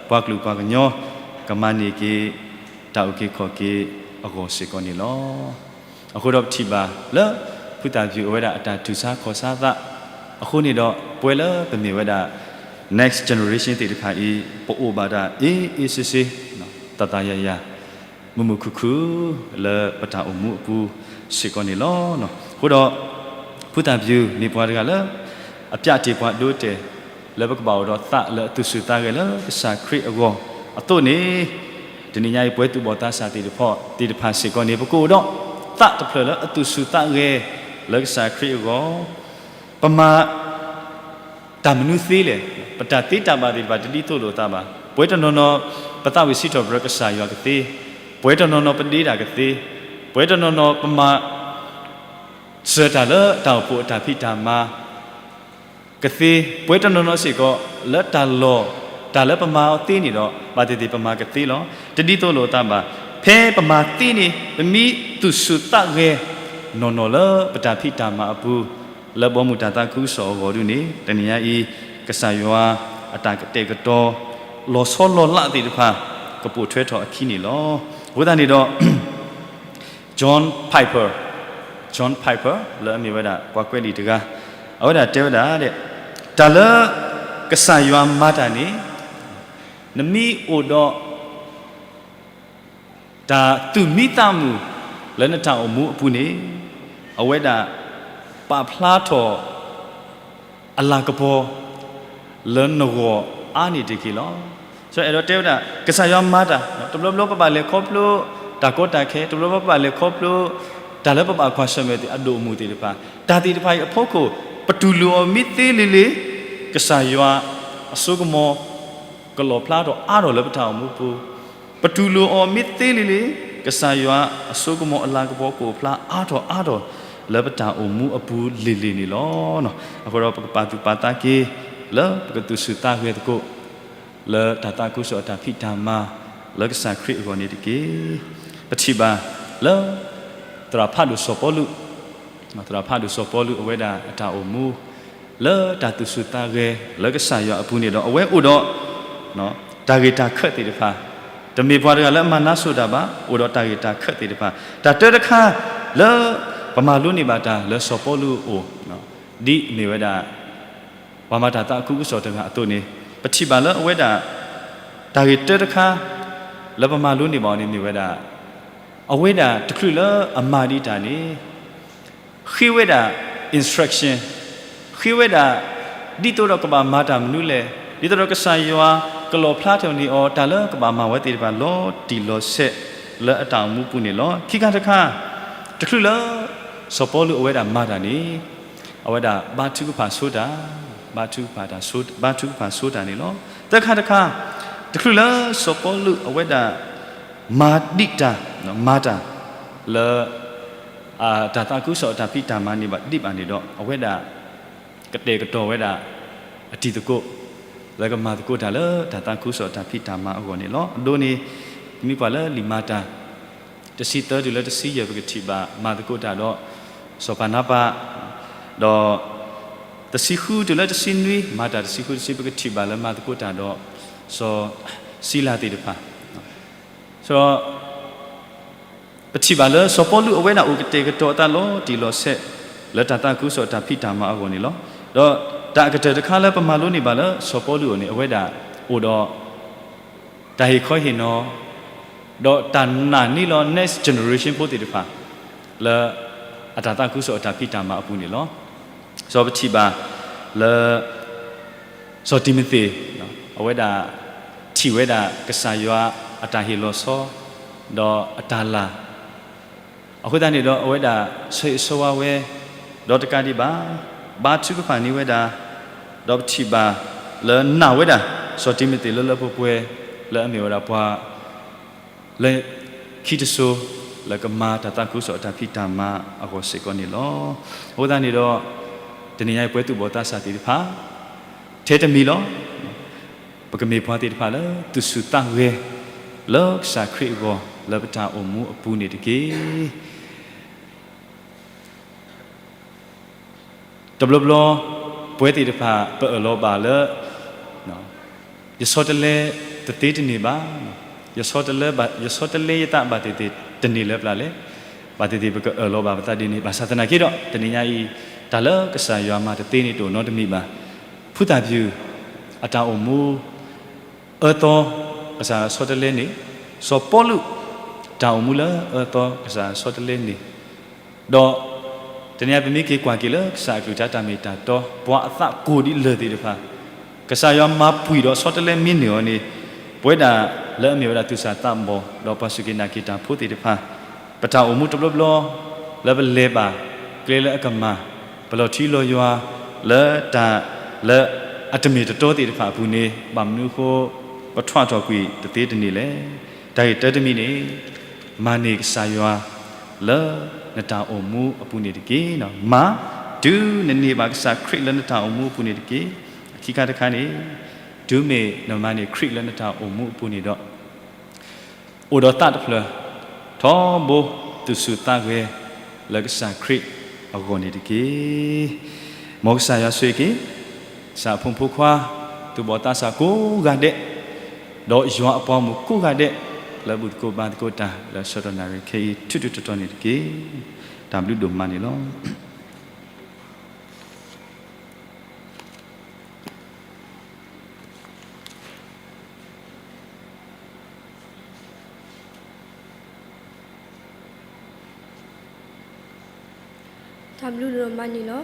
ပှၤကလုာ်ပှၤကညီ ကမၤန့ၢ်က့ၤ တၢ်အုၣ်က့ၤခီၣ်က့ၤအဂီၢ်စ့ၢ်ကီးန့ၣ်လီၤ. အဃိဒီးပထံၣ်ဘၣ်လၢ ဖုသၣ်ပျုၢ်အဝဲဒၣ်အတၢ်ထုးဆါခီၣ်ဆါသး အဃိန့ၣ်ဒီး ပဝဲလၢပမ့ၢ်ဝဲဒၣ် next generation သ့ၣ်တဖၣ်အံၤ ပအိၣ်ဘၣ်ဒၣ် အေးအေးဆေးဆေး သးသးယၤယၤ မုာ်မုာ်ခုၣ်ခုၣ်လၢပတၢ်အိၣ်မူအပူၤစ့ၢ်ကီးန့ၣ်လီၤ. အဃိဒီး ဖုသၣ်ပျုၢ်မ့ၢ်ပှၤတဂၤလၢ အပျဲတ့ၢ်ပှၤဒိတဲာ် လၢပကဘၣ်အိၣ်ဒီးသးလၢအသူၣ်ဆူၣ်သးဂဲၤလၢကစၢ်ခရံာ်အဂီၢ်အသိးန့ၣ်, တနံၤညါအံၤပဝဲသူၣ်ဘီၣ်သးစၢ်သ့ၣ်တဖၣ် သ့ၣ်တဖၣ်စ့ၢ်ကီးန့ၣ် ပကအိၣ်ဒီးသးတဖျၢၣ်လၢအသူၣ်ဆူၣ်သးဂဲၤ လၢကစၢ်ခရံာ်အဂီၢ်, ပမၤ တၢ်မနုၤသ့လဲၣ်. ပတၢ်သ့တၢ်ဘၣ်သ့ၣ်တဖၣ်တဒ်သိးလိာ်သးဘၣ်. ပဝဲတနီၤနီၤ ပသးဝံၣ်စံးထီၣ်ပတြၢၤကစၢ်ယွၤကသ့, ပဝဲတနီၤနီၤပဒ့တၢ်ကသ့, ပဝဲတနီၤနီၤပမၤ စၢၤတၢ်လၢတၢ်အိၣ်ဖှိၣ်အတၢ်ဖံးတၢ်မၤကသ့, ပဝဲတနီၤနီၤစ့ၢ်ကီး လၢတၢ်လီၢ် တၢ်လၢပမၤအီၤသ့န့ၣ်ဒီး ဘၣ်သ့ၣ်သ့ၣ်ပမၤကသ့လီၤ. တဒ်သိးလိာ်သးဘၣ်. ဖဲပမၤသ့န့ၣ် ပမ့ၢ်သူၣ်ဆူၣ်သးဂဲၤ နီၢ်နီၢ်လၢပတၢ်ဖံးတၢ်မၤအပူၤ လၢဘီမုၢ်တၢ်သးခုကစီၣ်အဂီၢ်ဒုန့ၣ် တနံၤညါအံၤ ကစၢ်ယွၤအတၢ်ကတဲာ်ကတီၤ လီၤဆီလီၤလးသ့ၣ်တဖၣ် ကပိာ်ထွဲထီၣ်အခံန့ၣ်လီၤ. အဃိသတးန့ၣ်ဒီး John Piper, John Piper လၢအမ့ၢ်ဝဲဒၣ်ပှၤကွဲးလံာ်တဂၤ, အဝဲဒၣ်တဲဝဲဒၣ်, တၢ်လၢ ကစၢ်ယွၤမၤတၢ်န့ၣ် နမ့ၢ်အိၣ်ဒီး တၢ်သူၣ်မံသးမုာ်လၢနတၢ်အိၣ်မူအပူၤန့ၣ် အဝဲဒၣ် ပာ်ဖျါထီၣ် အလၤကပီၤ လၢနဂီၢ်အါန့ၢ်တက့ၢ်လီၤ. အဲၣ်ဒိးတဲဝဲဒၣ် ကစၢ်ယွၤမၤတၢ် တဘျီဘျီပဘၣ်လဲၤခီဖျိ တၢ်ကီတၢ်ခဲ တဘျီဘျီပဘၣ်လဲၤခီဖျိ တၢ်လၢပဘၣ်ကွၢ်ဆၢၣ်မဲာ်သ့ၣ်အဒိၣ်အမုၢ်သ့ၣ်တဖၣ် တၢ်သ့ၣ်တဖၣ်အံၤအဖီခိၣ် ပတူၢ်လိာ်အီၤမ့ၢ်သ့လံလံ ကစၢ်ယွၤအစိကမီၤ ကလီၣ်ဖျါထီၣ်အါထီၣ်လၢပတၢ်အိၣ်မူပူၤ, ပတူၢ်လိာ်အီၤမ့ၢ်သ့လံလံ ကစၢ်ယွၤအစိကမီၤအလၤကပီၤကအိၣ်ဖျါအါထီၣ်အါထီၣ် လၢပတၢ်အိၣ်မူအပူၤလံၤလံၤန့ၣ်လီၤ. အဃိဒီးပကပာ်သူၣ်ပာ်သးက့ၤ လၢပကသူၣ်ဆူၣ်သးဂဲၤသကိး လၢတၢ်သးခုကစီၣ်အတၢ်ဖံးတၢ်မၤ လၢကစၢ်ခရံာ်အဂီၢ်န့ၣ်တက့ၢ်. ပထံၣ်ဘၣ်လၢ သရၣ်ဖးဒိၣ်စီၤပီလူး သရၣ်ဖးဒိၣ်စီၤပီလူးအဝဲဒၣ်အတၢ်အိၣ်မူ လၢတၢ်သူၣ်ဆူၣ်သးဂဲၤလၢကစၢ်ယွၤအပူၤန့ၣ်ဒီး အဝဲအိၣ်ဒီး တၢ်ဂ့ၢ်တၢ်ခၢၣ်သ့ၣ်တဖၣ်, တမ့ၢ်ပှၤတဂၤလၢအမၤနါစိၤတၢ်ဘၣ်, အိၣ်ဒီးတၢ်ဂ့ၢ်တၢ်ခၢၣ်သ့ၣ်တဖၣ်. တၢ်တၢတခါလၢ ပမၤလိန့ၢ်ဘၣ်တၢ်လၢစီၤပီလူးအအိၣ် ဒ်အမ့ၢ်ဝဲဒၣ် ပှၤမၤတၢ်သးခုကစီၣ်တဂၤအသိးန့ၣ် ပထံၣ်ဘၣ်လၢအဝဲဒၣ် တၢ်ဂ့ၢ်တၢတခါ လၢပမၤလိန့ၢ်ဘၣ်အီၤန့ၣ်မ့ၢ်ဝဲဒၣ် အဝဲဒၣ်တချုးလၢအမၤဒံးတၢ်န့ၣ် ဃ့ဝဲဒၣ် instruction ဃ့ဝဲဒၣ် ဒ်သိးဒီးကဘၣ်မၤတၢ်မနုၤလဲၣ်, ဒ်သိးဒီးကစၢ်ယွၤကလီၣ်ဖျါထီၣ်န့ၢ်အီၤ တၢ်လၢကဘၣ်မၤဝဲသ့ၣ်တဖၣ်လီၤတံၢ်လီၤဆဲးလၢအတၢ်အိၣ်မူပူၤန့ၣ်လီၤ. ခံခါတခါ တချုးလၢ စီၤပီလူးအဝဲဒၣ်မၤတၢ်န့ၣ် အဝဲဒၣ်ဘါထုကဖၣ်ဆိတၢ်, ဘါထုကဖၣ်တၢ်ဆိ ဘါထုကဖၣ်ဆိတၢ်န့ၣ်လီၤ. သၢခါတခါ တချုးလၢစီၤပီလူးအဝဲဒၣ် မၤဒံးတၢ် မၤတၢ် လၢ တၢ်သးခုကစီၣ်အတၢ်ဖံးတၢ်မၤန့ၣ်ဘၣ်ဒံးဘၣ်န့ၣ်ဒီး အဝဲဒၣ် ကတဲာ်ကတီၤဝဲဒၣ် အတံၤသကိး လၢကမၤသကိးတၢ်လၢတၢ်သးခုကစီၣ်အတၢ်ဖံးတၢ်မၤအဂီၢ်န့ၣ်လီၤ. အဒိန့ၣ် ပမ့ၢ်ကွၢ်လၢလံာ်မၤတၢ် တဆံသၢတုၤလၢတဆံယဲၢ် ပကထံၣ်ဘၣ်မၤသကိးတၢ်ဒီး စီၤပၤနါပၤ, ဒီး တဆံဃုတုၤလၢတဆံနွံ, မၤတၢ်တဆံဃုတဆံ ပကထံၣ်ဘၣ်လၢမၤသကိးတၢ်ဒီး စီၤစံလၤသ့ၣ်တဖၣ် ပထံၣ်ဘၣ်လၢစီၤပီလူးအဝဲဒၣ်အိၣ်ကတဲာ်ကတီၤအသးလီၤတံၢ်လီၤဆဲး လၢတၢ်သးခုကစီၣ်တၢ်ဖံးတၢ်မၤအဂီၢ်န့ၣ်လီၤ. ဒီးတၢ်အကတၢၢ်တခါလၢပမၤလိန့ၢ်ဘၣ်လၢစီၤပီလူးအအိၣ်န့ၣ် အဝဲဒၣ်အိၣ်ဒီး တၢ်ဟ့ၣ်ခီဟ့ၣ်နီၤ ဒီးတၢ်နာ်န့ၢ်လီၤ next generation ဖိသ့ၣ်တဖၣ် လၢ အတၢ်သးခုကစီၣ်အတၢ်ဖံးတၢ်မၤအပူၤန့ၣ်လီၤ. စီၤပထံၣ်ဘၣ်လၢ စီၤတံၤမသ့း အဝဲဒၣ် ထံၣ်ဝဲဒၣ်ကစၢ်ယွၤအတၢ်ဟ့ၣ်လီၤဆီ ဒီးအတၢ်လၤ အဃိသတးန့ၣ်ဒီး အဝဲဒၣ်ဆိၣ်ဂ့ၤဆိၣ်ဝါဝဲ ဒီးတကးဒံးဘၣ် ဘါထုကဖၣ်န့ၢ်ဝဲဒၣ် ဒီးပထံၣ်ဘၣ်လၢနာ်ဝဲဒၣ် စီၤတံၤမသ့းလၢလၢပှဲၤပှဲၤ လၢအမ့ၢ်ဝဲဒၣ်ပှၤ လၢခံတစိၤ လၢကမၤတၢ်သးခုကစီၣ်အတၢ်ဖံးတၢ်မၤအဂီၢ်စ့ၢ်ကီးန့ၣ်လီၤ. အဃိသတးန့ၣ်ဒီး တနံၤညါအံၤပဝဲသူၣ်ဘီၣ်သးစၢ်သ့ၣ်တဖၣ် ထဲတမံၤလီၤ ပကမ့ၢ်ပှၤသ့ၣ်တဖၣ်လၢသူၣ်ဆူၣ်သးဂဲၤ လၢကစၢ်ခရံာ်အဂီၢ် လၢပတၢ်အိၣ်မူအပူၤန့ၣ်တက့ၢ်. တဘျီဘျီ ပဝဲသ့ၣ်တဖၣ် ပအၢၣ်လီၤဘၣ်လၢ ယဆီတလဲတသ့တန့ၢ်ဘၣ်, ယဆီတလဲ ယဆီတလဲယသးဘၣ်သ့ၣ်သ့ၣ်တန့ၢ်လၢပျၢ်လဲၣ်, ဘၣ်သ့ၣ်သ့ၣ်ပကအၢၣ်လီၤဘၣ်ပသးဒ်န့ၣ် ဘၣ်ဆၣ်သနာ်က့ဒီး တနံၤညါအံၤ တၢ်လၢကစၢ်ယွၤမၤတသ့န့ၣ်တအိၣ်နီတမံၤဘၣ်. ဖုသၣ်ပျုၢ် အတၢ်အိၣ်မူ အၢသီ ကစၢ်ဆီတလဲန့ၣ် စီၤပီလူး တၢ်အိၣ်မူလၢအအၢအသီကစၢ်ဆီတလဲန့ၣ်, ဒီးတနံၤအံၤပမ့ၢ်က့ၤကွၢ်က့ၤလၢကစၢ်အကလုၢ်ကထါတၢ်မ့ၢ်တၢ်တီ ပှၤအသးကိၢ်ဒ်လဲၣ်သ့ၣ်တဖၣ်, ကစၢ်ယွၤမၤပှံၢ်ဒီးဆီတလဲမ့ၢ်န့ၢ်အီၤန့ၣ်, ပဝဲဒၣ်လၢအမ့ၢ်ဝဲဒၣ်သူၣ်စၢ်သးဘီၣ် ဒီးပှၤစူၢ်က့ၤနာ်က့ၤတၢ်ဖိသ့ၣ်တဖၣ်, ပတၢ်အိၣ်မူတဘျီဘျီ လၢပလဲၤဘၣ် ကျဲလၢအကမၣ်, ပလီၤထံလီၤယွၤ လၢတၢ်လၢအတမ့ၢ်တတီသ့ၣ်တဖၣ်အပူၤန့ၣ် ဘၣ်မနုၤအဃိ ပထွဲထီၣ်ကွံာ်တသ့တန့ၢ်လဲၣ်. တၢ်ဂ့ၢ်တၢတမံၤန့ၣ်, မၤန့ၢ်ကစၢ်ယွၤလၢနတၢ်အိၣ်မူအပူၤန့ၣ်တက့ၢ်. မၤ, တုၤနန့ၢ်ဘၣ်ကစၢ်ခရံာ်လၢနတၢ်အိၣ်မူအပူၤန့ၣ်တက့ၢ်. အခံခါတခါန့ၣ်, တုၤမ့ၢ်နမၤန့ၢ်ခရံာ်လၢနတၢ်အိၣ်မူအပူၤန့ၣ်ဒီး အိၣ်ဒီးသးတဖျၢၣ်, ထီဘိသူၣ်ဆူၣ်သးဂဲၤ လၢကစၢ်ခရံာ်အဂီၢ်န့ၣ်တက့ၢ်. မ်ကစၢ်ယွၤဆိၣ်ဂ့ၤက့ၤ ကစၢ်အဖိမုၣ်ဖိခွါ သူၣ်ဘီၣ်သးစၢ်ကိးဂၤဒဲး, ဒီးယွၤအပှၤဂီၢ်မုၢ်ကိးဂၤဒဲး လၢဘူၣ်သကိးဘါသကိးတၢ် လၢဆၢကတီၢ်နၣ်ရံၣ်ခဲအံၤ ထူးထူးတီၤတီၤန့ၣ်တက့ၢ်. တၢ်ဘျုးဒိၣ်မးန့ၣ်လီၤ. တၢ်ဘျုးဒိၣ်မးန့ၣ်လီၤ.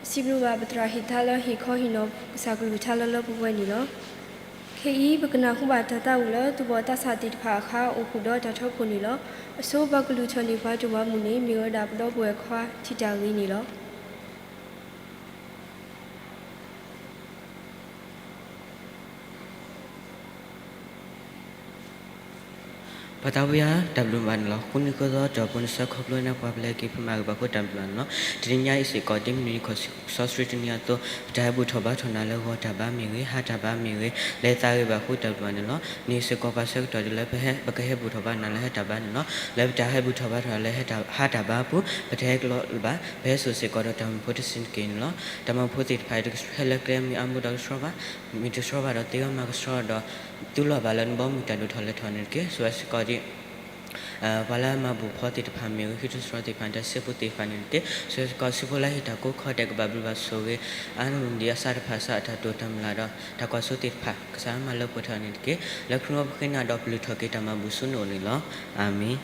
ပစံးဘျုးဘၣ်ပသရၣ်ဟ့ၣ်သါလၢဟ့ၣ်ခီဟ့ၣ်နီၤကစၢ်ကလုၢ်ကထါလၢလၢပှဲၤပှဲၤန့ၣ်လီၤ. ခဲအံၤ ပကနၢ်ဟူဘၣ်တၢ်သးဝံၣ်လၢ သူၣ်ဘီၣ်သးစၢ်သ့ၣ်တဖၣ်အခါ အိၣ်ဃုာ်ဒီးတၢ်ထီခိၣ်န့ၣ်လီၤ. အဆိပှၤကလုၢ်ထီၣ်န့ၢ်ပှၤဒိၣ်မးမုၢ်န့ၣ် မ့ၢ်ဝဲဒၣ်ပဒီပုၢ်ဝဲၢ်ခွါထံၣ်တၢ်ဂ့ၤန့ၣ်လီၤ. ပှၤသးပှၢ်ယွၤ တၢ်ဘျုးမးန့ၣ်လီၤ. ဃုနံၤဃုသီ ဒီးပူၤနဆၢခီဖျိန့ၢ်ပှၤ ပလဲၤက့ၤဖံးမၤဂ့ၤဘၣ်ဃိ တၢ်ဘျုးမးန့ၣ်လီၤ. တနံၤညါအံၤစ့ၢ်ကီး ဒ်မုၢ်နံၤခီၣ်ဆူ စီဆှံတနံၤအသိး ပတၢ်ဟဲဘူၣ်ထီၣ်ဘါထီၣ်နၤလၢဂီၤတၢ်ဘါမ့ၢ်ဂ့ၤ, ဟါတၢ်ဘါမ့ၢ်ဂ့ၤ, လဲၤသးဂ့ၤဘၣ်ဃိ တၢ်ဘျုးမးန့ၣ်လီၤ. န့ၣ်စ့ၢ်ကီးပှၤဆၢကတီၢ်ဒ်လၢ ပကဟဲဘူၣ်ထီၣ်ဘါနၤလၢဟါတၢ်ဘါန့ၣ်လီၤ. လၢပတၢ်ဟဲဘူၣ်ထီၣ်ဘါထီၣ်လၢဟါတၢ်ဘါအပူၤ ပတဟဲကလီဘၣ်, ပဟဲစိာ်စ့ၢ်ကီးဒီးတၢ်မုာ်ဖိတဆံးတက့ၢ်န့ၣ်လီၤ. တၢ်မုာ်ဖိသ့ၣ်တဖၣ်အံၤ တကဆှီဟဲလၢကျဲမ့ၢ်အါမူဒီးကဆှီဘၣ်, မ့ၢ်တဆှီဘၣ်ဒီးသ့အီၤမၤကဆှီဒီး သူလီၤဘၣ်လၢနဘီမုၢ်တၢ်ဒိၣ်ထီၣ်လဲၤထီၣ်န့ၣ်တက့ၢ်. ဆိၣ်ဂ့ၤစ့ၢ်ကီးဒ် ပှၤလၢအမၤဘူၣ်ဖီသ့ၣ်တဖၣ်မ့ၢ်ဂ့ၤ, ဟံၣ်ဖိဃီဖိသ့ၣ်တဖၣ်, တၢ်စံးဖိသ့ၣ်တဖၣ်န့ၣ်တက့ၢ်. ဆိၣ်ဂ့ၤစ့ၢ်ကီးစံးဖိလၢဟ့ၣ်တၢ်ကိးခီဒဲး ကဘၣ်ဘျုးဘၣ်ဆိၣ်ဂ့ၤ အါန့ၢ်ဒံးအစၢ်တဖၣ်စၢ်အတၢ်တိာ်တၢ်မုၢ်လၢ်ဒီး တၢ်ကွၢ်စိသ့ၣ်တဖၣ်, ကစၢ်မၤလၢပှဲၤထီၣ်န့ၣ်တက့ၢ်. လၢခရံာ်အပူၤဃ့နၤဒီးပလုၢ်ထီၣ်က့ၤတၢ်မၤဘူၣ်ဆူနအိၣ်န့ၣ်လီၤ. အၤမ့ၣ်.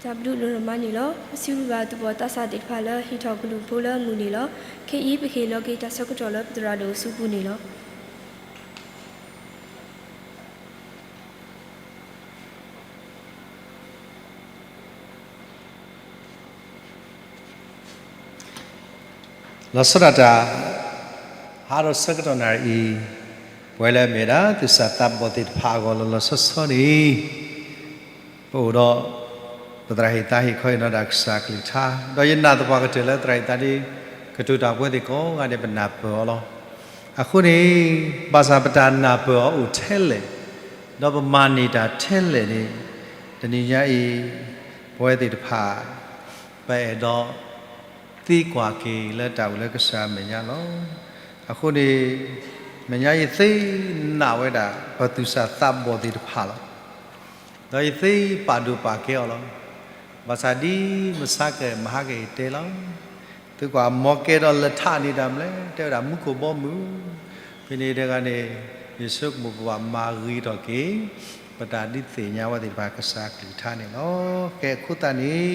တၢ်ဘျုးဒိၣ်မးန့ၣ်လီၤ. ပစံးဘျုးဘၣ်သုးပီၣ်သးစၢ်သ့ၣ်တဖၣ်လၢဟ့ၣ်ထီၣ်ကလုၢ်ဖိလၢအမုာ်န့ၣ်လီၤ. ခဲအံၤပဟ့ၣ်လီၤက့ၤတၢ်ဆၢကတီၢ်လၢပသရၣ်ဒိၣ်အစုပူၤန့ၣ်လီၤ. လီၤဆီဒၣ်တၢ် ဟါဒီးဆၢကတီၢ်နၣ်ရံၣ်အံၤ, ပဝဲလၢအမ့ၢ်ဝဲဒၣ် သူၣ်စၢ်သးဘီၣ်သ့ၣ်တဖၣ်အဂီၢ် လီၤလီၤဆီဆီန့ၣ် ပအိၣ်ဒီး ပသရၣ်ဟ့ၣ်သါဟ့ၣ်ခီဟ့ၣ်နီၤတၢ်ကစၢ်ကလုၢ်ကထါ, ဒီးယနာ်သပှၢ်ကတၢၢ်လၢသရၣ်ဟ့ၣ်သါဒ် ကတိၤတၢ်ပဝဲသ့ၣ်ကိးဂၤဒဲး ပနၢ်ပၢၢ်အီၤလီၤ. အဃိန့ၣ် ဘၣ်ဆၣ်ပတၢ်နၢ်ပၢၢ်အီၤအိၣ်ထဲလဲၣ်, ဒီးပမၤန့ၢ်တၢ်ထဲလဲၣ်န့ၣ်, တနံၤညါအံၤ ပဝဲသ့ၣ်တဖၣ် ပအဲၣ်ဒိး သံကွၢ်က့ၤလၢတၢ်အိၣ်လၢကစၢ်အမဲာ်ညါလီၤ. အဃိန့ၣ် မဲာ်ညါယသ့နာ်ဝဲဒၣ် ပသူၣ်စၢ်သးဘီၣ်သ့ၣ်တဖၣ်လီၤ. ဒီးယသ့ပာ်ဒိၣ်ပာ်ကဲအီၤလီၤ. ဘၣ်ဆၣ်ဒ်မဆါကမဟါကအံၤတဲလီၤ. သုကွၢ် မ်ကဲဒီးလၢထးန့ၣ်တၢ်မနုၤလဲၣ်, တဲဝဲဒၣ်မူခိၣ်ဘီမုၢ်, ဖဲန့ၣ်တဂၤန့ၣ် ယဆိကမိၣ်ပဘၣ်မၤဂ့ၤထီၣ်က့ၤ ပတၢ်ဒုးသ့ၣ်ညါဝဲသ့ၣ်တဖၣ်ကစၢ်ကလုၢ်ကထါန့ၣ်လီၤ. ကဲအဃိသတးန့ၣ်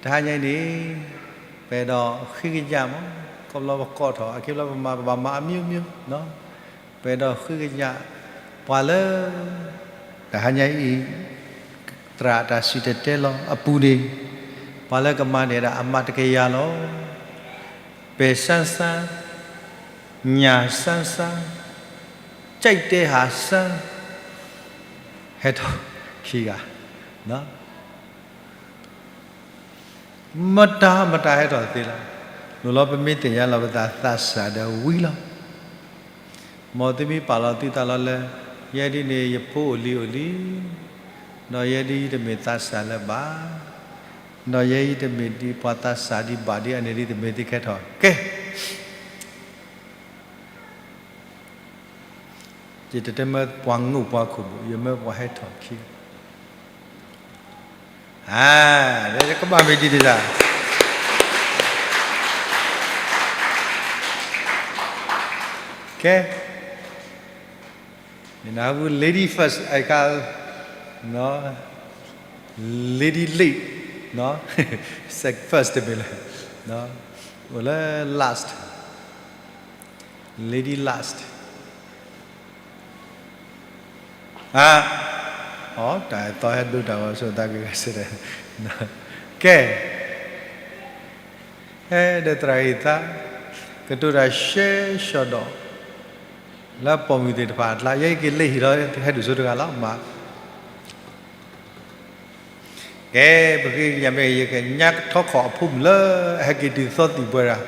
တဟါညါအံၤန့ၣ် ပအဲၣ်ဒိးဃ့ကညးမး, ခီဖျိပကိးထီၣ် အခီပညီပမၤ ပဘၣ်မၤအမျိုးမျိုး, ပအဲၣ်ဒိးဃ့ကညး ပှၤလၢ တဟါညါအံၤ သရၣ်တၢ်စံၣ်တဲၤတဲလီၤအပူၤန့ၣ်, ပှၤလၢကမၤန့ၢ်ဒၣ်အမၤတကယၤလီၤ. ပဲာ်ဆန်းဆန်း, ညၣ်ဆန်းဆန်း, ကြိုက်တယ်ဟးဆန်း, ဟဲထီၣ်ခံဂၤ မတၤမတၤဟဲထီၣ်သ့လီၤ. လိၣ်လီၤပမ့ၢ်သ့ၣ်ညါလီၤပသးသးစၢ်ဒီးဝံၤလီၤ. မ်သုမ့ၢ်ပာ်လီၤသုသးလီၤလၢ ယဲဒ်န့ၣ် ယဖိအိၣ်လံအိၣ်လံ, ဒီးယဲဒ်ယတမ့ၢ်သးစၢ်လၢၤဘၣ်, ဒီးယဲယတမ့ၢ်ဒ်ပှၤသးစၢ်ဒံးဘၣ်ဒ်အန့ၣ်ဒ် သုမ့ၢ်သ့ၣ်ကဲထီၣ် ကဲ ယတတဲမၢပှၤငိၣ်ပှၤခိၣ်ဘၣ်, ယမၢပှၤဟဲထီၣ်ခံ, ကဘၣ်မ့ၢ်ဒ်န့ၣ်ဒၣ်, ကဲ, မ့ၢ်နၢ်ဟူ lady first အခါ, lady late, sex first တမ့ၢ်လၢ, အိၣ်လၢ last, lady last အ, အ, တၢ်သီဟဲဒိတၢ်ဂီၤဆိသးကဂဲၤစ့ၢ်, ကဲ, ဟဲဒီးသရၣ်ဟ့ၣ်သါ, ကတိၤတၢ်ရှဲရှီၣ်ဒီး, လၢပိာ်မုၣ်သ့ၣ်တဖၣ်အကျါ ယဲယက့ၤလၢဟံၣ်လီၤ ဟဲဒိၣ်စိတဂၤလီၤမး ကဲ, ပဃ့ကညးမ့ၢ်ဂ့ၤ ယကညးကထီခီၣ်အဖိမုၣ်လၢအဟဲက့ၤတုၤသီသံၣ်ဘှဲဒၣ်,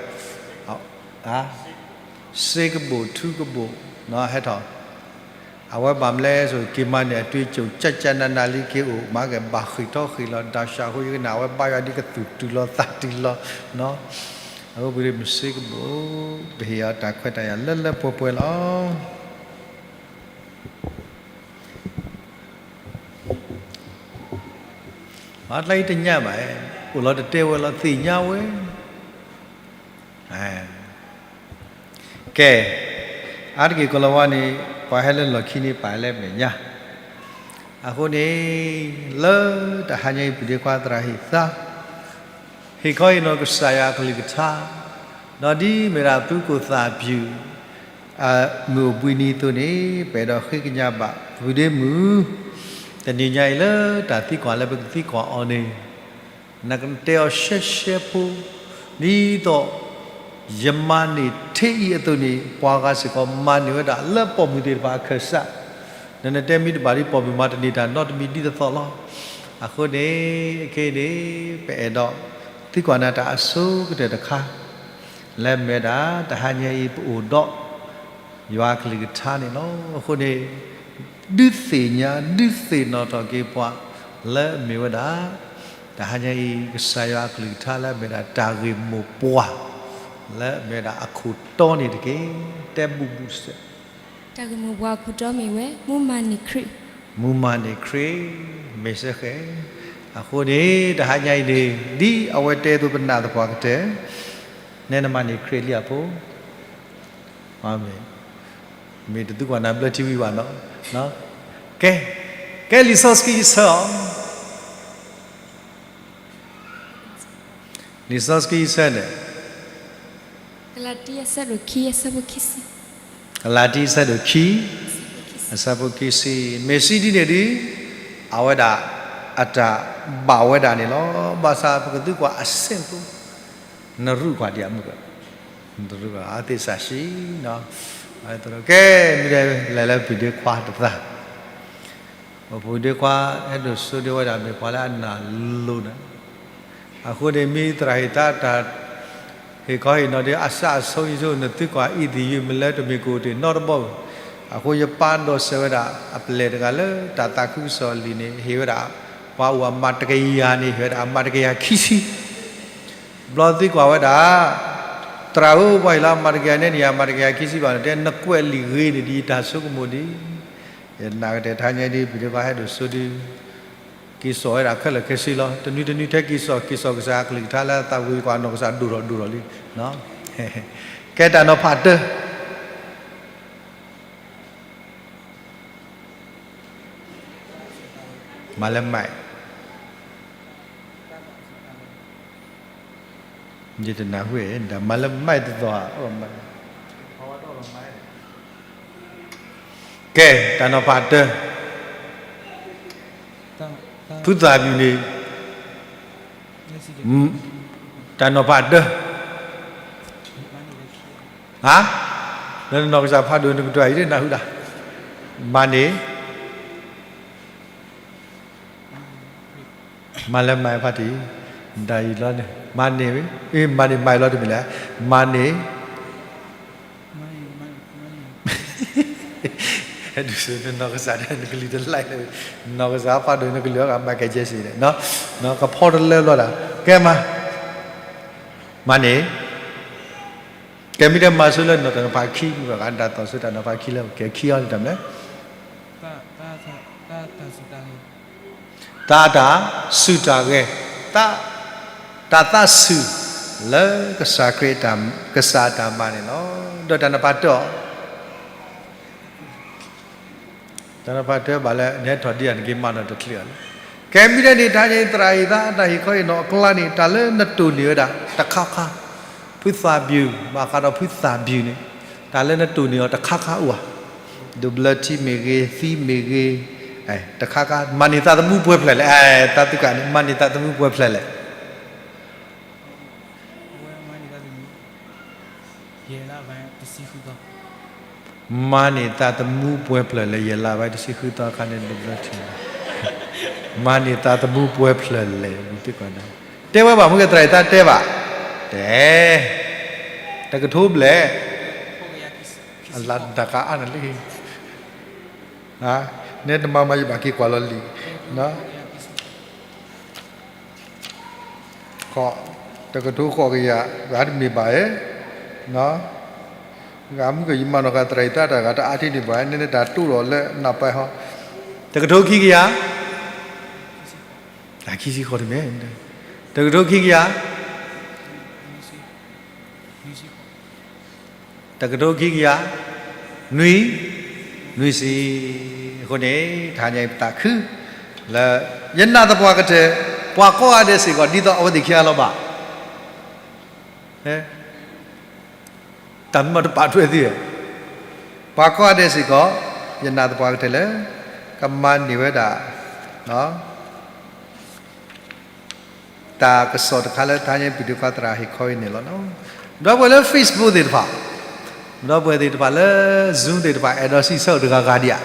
စ့ကဘိၣ်ထူကဘိၣ်, ဟဲထီၣ်, အဝဲဘၣ်မနုၤလဲၣ်ဆိ က့ၤမၤန့ၢ်အတွ့ကၠိၣ် ကၠၢ်ကၠၢ်နးနးလံက့ၤအိၣ် မၤက့ၤဘၣ်ဃ့ၢ်ထီၣ်ဃ့ၢ်လီၤ တၢ်ဆှၢအဃိ ယကနၣ်ဝဲဘါယွၤဒ်ကသူၣ်တုၤလီၤသးတုၤလီၤ, အဝဲပူၤမ့ၢ်စ့ကဘိၣ်, ပဟ့ၣ်အီၤတၢ်ခွဲးတၢ်ယာ်လၢလၢပှဲၤပှဲၤလီၤ. အကျါအံၤတညါဘၣ်, အိၣ်လီၤတတဲဝဲလီၤ သ့ၣ်ညါဝဲ, ကဲ, အါတက့ၢ်ကိၤလၤဝါန့ၣ် ပှၤဟဲလၢလီၢ်ခံန့ၣ် ပာ်လၢမဲာ်ညါ, အဃိန့ၣ် လၢတဟါညါအံၤ ပုၢ်ဒ့ခွါသရၣ်ဟ့ၣ်သါ ဟ့ၣ်ခီဟ့ၣ်နီၤကစၢ်ယွၤအကလုၢ်ကထါ, ဒီးဒ်မ့ၢ်ဒၣ်သုးခိၣ်သၣ်ပျုၢ် မုၢ်အိၣ်ဘှံးနံၤအသိးန့ၣ် ပအဲၣ်ဒိးဃ့ကညးဘၣ် ပုၢ်ဒ့မုၣ် တနံၤညါအံၤလၢတၢ်သံကွၢ်လၢပကသံကွၢ်အီၤန့ၣ် နကတဲအီၤရှဲရှဲဖိ, ဒ်သိး ယမၤန့ၢ်ထဲအံၤအသိးန့ၣ် ပှၤဂၤစ့ၢ်ကီးမၤန့ၢ်ဝဲဒၣ်လၢပိာ်မုၣ်သ့ၣ်တဖၣ်အခၢၣ်စး, နနတဲမ့ၢ်တဘၣ်ဒ်ပိာ်မုၣ်မၤတန့ၢ်တၢ်နီတမံၤဒ်သိးသိးလီၤ. အဃိန့ၣ် ခဲအံၤန့ၣ် ပအဲၣ်ဒိးသံကွၢ်နၤတၢ်အဆိကတၢၢ်တခါ လၢမ့ၢ်ဝဲဒၣ် တဟါညါအံၤပအိၣ်ဒီး ယွၤအကလုၢ်ကထါန့ၣ်လီၤ. အဃိန့ၣ် ဒုးသ့ၣ်ညါ ဒုးသ့ၣ်နီၣ်ထီၣ်က့ၤပှၤ လၢအမ့ၢ်ဝဲဒၣ် တဟါညါအံၤ ကစၢ်ယွၤအကလုၢ်ကထါလၢအမ့ၢ်ဒၣ်တၢ်ဂ့ၢ်မိၢ်ပှၢ် လၢအမ့ၢ်ဝဲဒၣ်အခိၣ်တီန့ၣ်တက့ၢ်. တဲဘူးဘူးစဲး, တၢ်ဂ့ၢ်မိၢ်ပှၢ်အခိၣ်တီမ့ၢ်ဝဲ မူမၤန့ၢ်ခရံာ်, မူမၤန့ၢ်ခရံာ် မ့ၢ်စ့ၢ်ကီး, အဃိန့ၣ် တဟါညါအံၤန့ၣ် ဒ်အဝဲတဲအသိးပနာ်သပှၢ်ကတၢၢ် နဲနမၤန့ၢ်ခရံာ်လံအဖိ, မ့ၢ်တသုကွၢ်နၤဘျၢထံဝံၤဘၣ်နီၤ, ကဲ, ကဲလံာ်စီဆှံယဆၢအီၤ လံာ်စီဆှံအဆၢန့ၣ်, ကလၤတံ အဆၢဒိၣ်ခံ အဆၢဖိခံဆံ, မ့ၢ်စံးဒ်န့ၣ်ဒီး, အဝဲဒၣ်အတၢ်ဘၣ်ဝဲဒၣ်န့ၣ်လီၤ. ဘၣ်ဆၣ်ပကသံကွၢ်အဆင့်ဖိ, နရူၢ်ကွၢ်ဒံးအမုၢ်က, နရူၢ်ကွၢ်အသ့ၣ်စၢ်ဆံ, ကဲ, မ့ၢ်လဲၤလၢပဒ့ခွါတသး ပဒ့ခွါ အဲၣ်ဒိးဆိဒ့ဝဲဒၣ်မ့ၢ်ပှၤလၢအနာ်လိၤန့ၣ်, အဃိန့ၣ် မ့ၢ်သရၣ်ဟ့ၣ်သါတၢ်ဟ့ၣ်ခီဟ့ၣ်နီၤဒီး အစးအဆိယဆိ နသံကွၢ်အံၤသံယုၢ် မ့ၢ်လၢတမ့ၢ်ကအိၣ်တ့ၢ်နီတဘီဧိၤ, အဃိယပာ်ဒိးစဲးဝဲဒၣ် အပျဲၢ်တဂၤလၢတၢ်သးခုကစီၣ်လံာ်န့ၣ် ဟ့ၣ်ဝဲဒၣ် ပှၤအိၣ်အမၤတကယၤန့ၣ် ဟ့ၣ်ဝဲဒၣ်အမၤတကယၤခံဆံ ဘျီသံကွၢ်ဝဲဒၣ်, သရၣ်ဧၢ, ပှၤဟ့ၣ်လီၤအမၤတကယၤန့ၣ် နမၤတကယၤခံဆံဘၣ်န့ၣ် တဲနကွဲးလံာ်ဂ့ၤန့ၣ်ဒီး ယတၢ်ဆိကမိၣ်ဒီး, ယနာ်ကတဲာ်ထါညါဒီး ပဒ့ခွါဟဲဒိၣ်ဆိဒီး က့ၤစိာ်ဝဲဒၣ်ခဲလၢာ်ခဲဆ့လီၤ. တနွံတနွံထဲက့ၤစိာ် က့ၤစိာ်ကစၢ်အကလုၢ်ကထါလၢအသးဝံၤကွၢ်နီၢ်ကစၢ်ဒိၣ်ထီၣ်ဒိၣ်ထီၣ်လံ. ကဲတၢ်နီၤဖးတၢ မၤလၢမဲာ်, ယတနၢ်ဟူ, မၤလၢမဲာ်တသီၣ်, ကဲတၢ်နီၤဖးတၢ, ဖုသၣ်ဘျုးန့ၣ်, တၢ်နီၤဖးတၢ, ဟါ, လၢနနီၢ်ကစၢ်ဖးဒိၣ်နကတၢၢ်အံၤ နနၢ်ဟူဒၣ်, မၤန့ၢ် မၤလၢမဲာ်ဖးတံၢ်, တၢ်အံၤလီၤန့ၣ် မၤန့ၢ်, မၤန့ၢ်မဲာ်လီၤတမံၤလဲၣ်, မၤန့ၢ်, ဒုးနနီၢ်ကစၢ်ဒၣ်နကလုၢ်တလၢ်လၢ, နီၢ်ကစၢ်ဖးဒိၣ်နကလုၢ်အဂၤ Michael Jackson န့ၣ်, ကဖီတလၢဘျီဒၣ်, ကဲမၤ, မၤန့ၢ်, ကဲမ့ၢ်တဲမၤဆိလၢနီၢ်တၢ်နီၤဖးခံ မ့ၢ်ဘၣ်ဂၤဒၣ်သီၣ်ဆိတၢ်နီၤဖးခံလၢ ကဲခံအီၤန့ၣ်တၢ်မနုၤလဲၣ် တၢ်သးစူၤတၢ်ဂဲၤ, တၢ်သးစူၤလၢကစၢ်ခရံာ် ကစၢ်အတၢ်မၤန့ၣ်လီၤ. ဒီးတၢ်နဖးတၢ်အီၤ, တၢ်နဖးတၢ်ဘၣ်လၢ နဟဲထီၣ်ဒ်အံၤ နက့ၤမၤနီၣ်တချုးအီၤလီၤ. ကဲမ့ၢ်ဒ်န့ၣ် တဟါညါအံၤ သရၣ်ဟ့ၣ်သါတၢ်ဟ့ၣ်ခီဟ့ၣ်နီၤအကျါန့ၣ် တၢ်လၢနတိၢ်န့ၢ်ဝဲဒၣ်တခါခါ, ဖုသၣ်ဘျုး ဘၣ်ဃးဒီးဖုသၣ်ဘျုးန့ၣ် တၢ်လၢနတိၢ်န့ၢ်အီၤတခါခါအိၣ်ဧါ, ဒိးဘျၢထံမ့ၢ်ဂ့ၤ, သံမ့ၢ်ဂ့ၤ, တခါခါ မၤန့ၢ်သးသမူပှဲၤဖျၢၣ်လဲၣ်, တၢ်သူၣ်ကၢ်န့ၣ် မၤန့ၢ်သးသမူပှဲၤဖျၢၣ်လဲၣ်. မၤန့ၢ်သးသမူပှဲၤဖျၢၣ်လဲၣ် ယဲၢ်လါဘၣ်တဆံဃုသီအခါန့ၣ် ဒိးဘျၢထံ, မၤန့ၢ်သးသမူပှဲၤဖျၢၣ်လဲၣ် တဲဝဲဘၣ်မ့ၢ်ကဲ သရၣ်ဟ့ၣ်သါတဲဘၣ်, တဲ, တကထိဘျဲၣ်, အလၤတၢ်ကအါန့ၣ်လံ နဲတမၤမၤယဘၣ်က့ၤကွၢ်လီၤလံာ်, တကထိဃိးကယၤ ဂၤတမ့ၢ်ဘၣ်ဧါ, ဂၤမုၢ်ကယမၤနီၢ်ဃာ်သရၣ်ဟ့ၣ်သါတၢ်ဂၤတအါထံန့ၣ်ဘၣ်, နဲနတၢ်တိၢ်လီၤလၢနပၢ်ဟီ, တကထိခံကယၤ, ခံဆံဃိးတမ့ၢ်, တကထိခံကယၤ, တကထိခံကယၤ, နွံ, နွံဆံ, အဃိန့ၣ် တဟါညါအံၤပသးခု, လၢ, ယနာ်သပှၢ်ကတၢၢ်, ပှၤကိးဂၤဒဲးစ့ၢ်ကီး ဒ်သိးအဝဲသ့ၣ်ခံဂၤလီၤဘၣ်, တၢ်မ့ၢ်တပာ်ထွဲသ့, ပှၤကိးဂၤဒဲးစ့ၢ်ကီး, ယနာ်သပှၢ်ကတၢၢ်လၢ, ကမၤန့ၢ်ဝဲဒၣ် တၢ်ကစီၣ်တခါလၢ တဟါညါအံၤ ပဒိၣ်ခွါသရၣ်ဟ့ၣ်ခီအံၤန့ၣ်လီၤ. ဒီပုၢ်ဝဲၢ်လၢ Facebook သ့ၣ်တဖၣ်, ဒီပုၢ်ဝဲၢ်သ့ၣ်တဖၣ်လၢ Zoom သ့ၣ်တဖၣ် အဲၣ်ဒိးစံးဆၢတဂၤဂၤဒံးဧါ,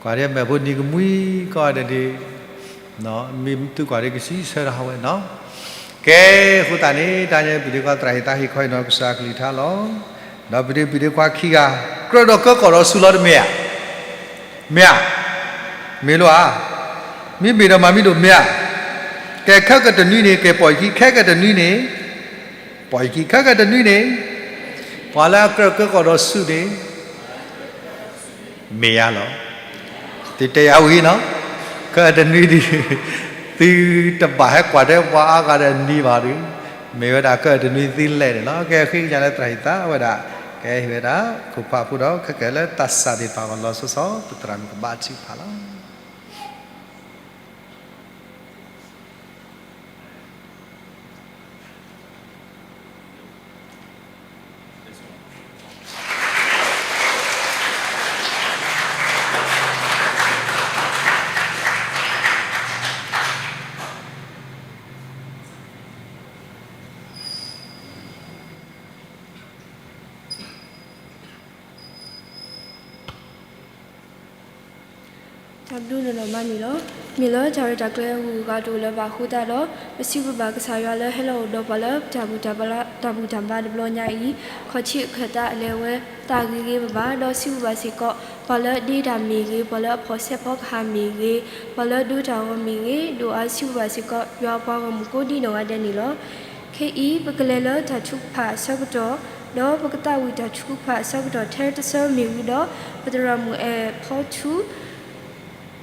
ကွၢ်ဒ်မဲာ်ဖိနံၤကမှံကီၢ်ဒဲးဒ် မ့ၢ်သုကွၢ်ဒ်ကစံးဆၢတၢ်ဟးဝဲနီၤ, ကဲ, အဃိသတးန့ၣ် တဟါညါအံၤ ပဒိၣ်ခွါသရၣ်ဟ့ၣ်သါဟ့ၣ်ခီအံၤနီၤ ကစၢ်ကလုၢ်ကထါလီၤ. ဒီးပဒိၣ်ပဒိၣ်ခွါခံဂၤ ကြၢးဒီးကၢကီၢ်ဒီးဆူၣ်လီၤတမ့ၢ်ဧါ, မ့ၢ်ဧါ, မ့ၢ်လီၤဧါ, မ့ၢ်ဘ့ၣ်ဒီးမၤမ့ၢ်ဒိၣ်မ့ၢ်ဧါ, ကဲခဲကတနွံန့ၣ် ကဲပိာ်ယခံ ခဲကတနွံန့ၣ်, ပိာ်ယခံ ခဲကတနွံန့ၣ်, ပှၤလၢအကြၢးကၢကီၢ်ဒီးဆူၣ်န့ၣ် မ့ၢ်ယါလီၤ. သုတဲယၤဝံၤနီၤ, ခဲအံၤတနွံဒုး, သုတဘၣ်ဟဲကွၢ်ထဲပှၤအါဂၤဒီးနံၤဘၣ်ဒုး, မ့ၢ်ဝဲဒၣ်ခဲအံၤတနွံသုလဲၤန့ၣ်လီၤ. ကဲဃ့ကညးလၢ သရၣ်ဟ့ၣ်သါဝဲဒၣ်, ကဲဟ့ၣ်ဝဲဒၣ် ခိၣ်ဖးဖိဒီးခဲကဲလၢသးစၢ်သ့ၣ်တဖၣ်အဂီၢ်လီၤဆီဆီ ပသရၣ်မုၣ်ကဘါထုကဖၣ်လီၤ. တၢ်ဘျုးဒိၣ်မးန့ၣ်လီၤ. မ့ၢ်လၢတၢ်ရဲၣ်တၢ်ကျဲၤအဂုၤအဂၤတအိၣ်လၢၤဘၣ်အဃိသတးဒီး, ပစံးဘျုးဘၣ်ကစၢ်ယွၤလၢဟဲလီၤအိၣ်ဒီးပှၤလၢပတၢ်ဘူၣ်တၢ်ဘါတဘျီညါအံၤ, ခီၣ်ဆံးအခၢၣ်သးအလဲၤဝဲသးဂ့ၤဂ့ၤဘၣ်ဘၣ်, ဒီးစံးဘျုးဘၣ်စ့ၢ်ကီး ပှၤလၢအဒ့တၢ်မ့ၢ်ဂ့ၤ, ပှၤလၢအဖီၣ်ဆဲးဖီကဟၣ်မ့ၢ်ဂ့ၤ, ပှၤလၢအဒိတၢ်ဂီၤမ့ၢ်ဂ့ၤ, ဒိၣ်အါစံးဘျုးဘၣ်စ့ၢ်ကီး ယွၤအပှၤဂီၢ်မုၢ်ကိးဒံနီၢ်ဂၤဒဲးန့ၣ်လီၤ. ခဲအံၤ ပကလဲၤလၢတၢ်ထုကဖၣ်အဆၢကတီၢ်, ဒီးပကသးဝံၣ်တၢ်ထုကဖၣ်အဆၢကတီၢ်ထဲတဆၢမ့ၢ်ဝံၤဒီး, ပသရၣ်မုၣ်အဲၣ်ဖီထူ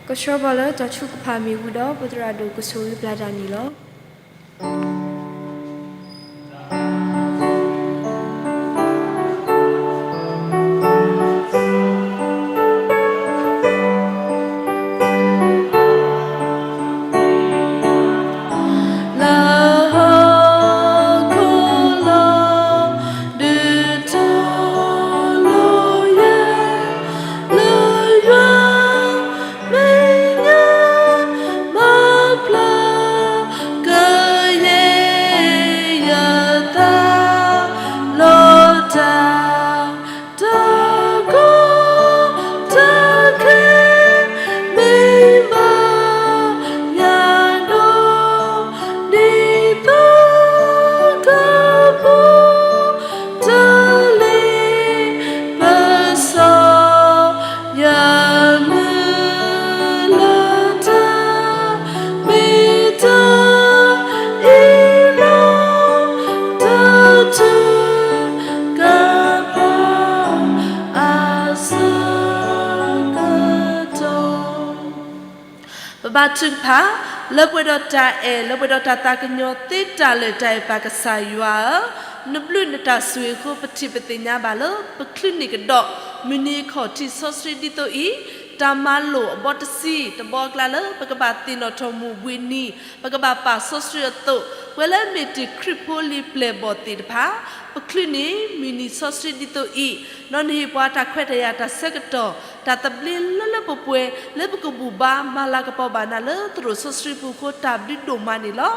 ကဆှၢပှၤလၢတၢ်ထုကဖၣ်မ့ၢ်ဝံၤဒီး ပသရၣ်ဒိၣ်ကဆိၣ်ဂ့ၤပျၢ်တၢ်န့ၣ်လီၤ. လၢဟီၣ်ခိၣ်လီၤ ဒုးထီၣ်လီၤယဲ လၢယွၤ မဲာ်ညါ မၤဖျါ ကယဲၢ်ယသး လီၤတၢ် တၢ်ကီတၢ်ခဲ မ့ၢ်ဘၣ်ယၤဒီး ဒ်သိးကပူၤ တၢ်လ့ပစီ ယမုၢ်လၢတၢ် မ့ၢ်တၢ်အ့ၣ်လိာ် တၢ်ထုကဖၣ်အဆၢကတီၢ် ပဘါထုကဖၣ် လၢပှဲၤဒီးတၢ်အဲၣ် လၢပှဲၤဒီးတၢ်သးကညီၤသ့တၢ်လၢာ်တၢ်အဲၣ်ပၢ်ကစၢ်ယွၤဧၢ, နဘျုးနတၢ်ဆိၣ်ဂ့ၤအဃိ ပထံၣ်ပသ့ၣ်ညါဘၣ်လၢ ပချုးန့ၢ်ကဒီး မုၢ်နံၤခီၣ်ထံးစီဆှံဒ်သိးအံၤ, တၢ်မၤလိာ်အဘီတဆံ တဘီအကျါလၢ ပကဘၣ်သ့ၣ်နီၣ်ထီၣ်မူးဝ့ၢ်နံၤ ပကဘၣ်ပာ်စီဆှံအသိး, ပှၤလၢအမ့ၢ်တ့ၢ်ခရံာ်ဖိလံၤပျဲၢ်ဘီၣ်သ့ၣ်တဖၣ်, ပချုးန့ၢ်မုၢ်နံၤစီဆှံဒ်သိးအံၤ, ဒီးနဟ့ၣ်ပှၤတၢ်ခွဲးတၢ်ယာ်တၢ်ဆၢကတီၢ် တၢ်သဘျ့လၢလၢပှဲၤပှဲၤ လၢပကဘူၣ်ဘါမၤလၤကပီၤဘၣ်နၤလၢသရိာ်စီဆှံပူၤအဃိ တၢ်ဘျုးဒိၣ်မးန့ၣ်လီၤ.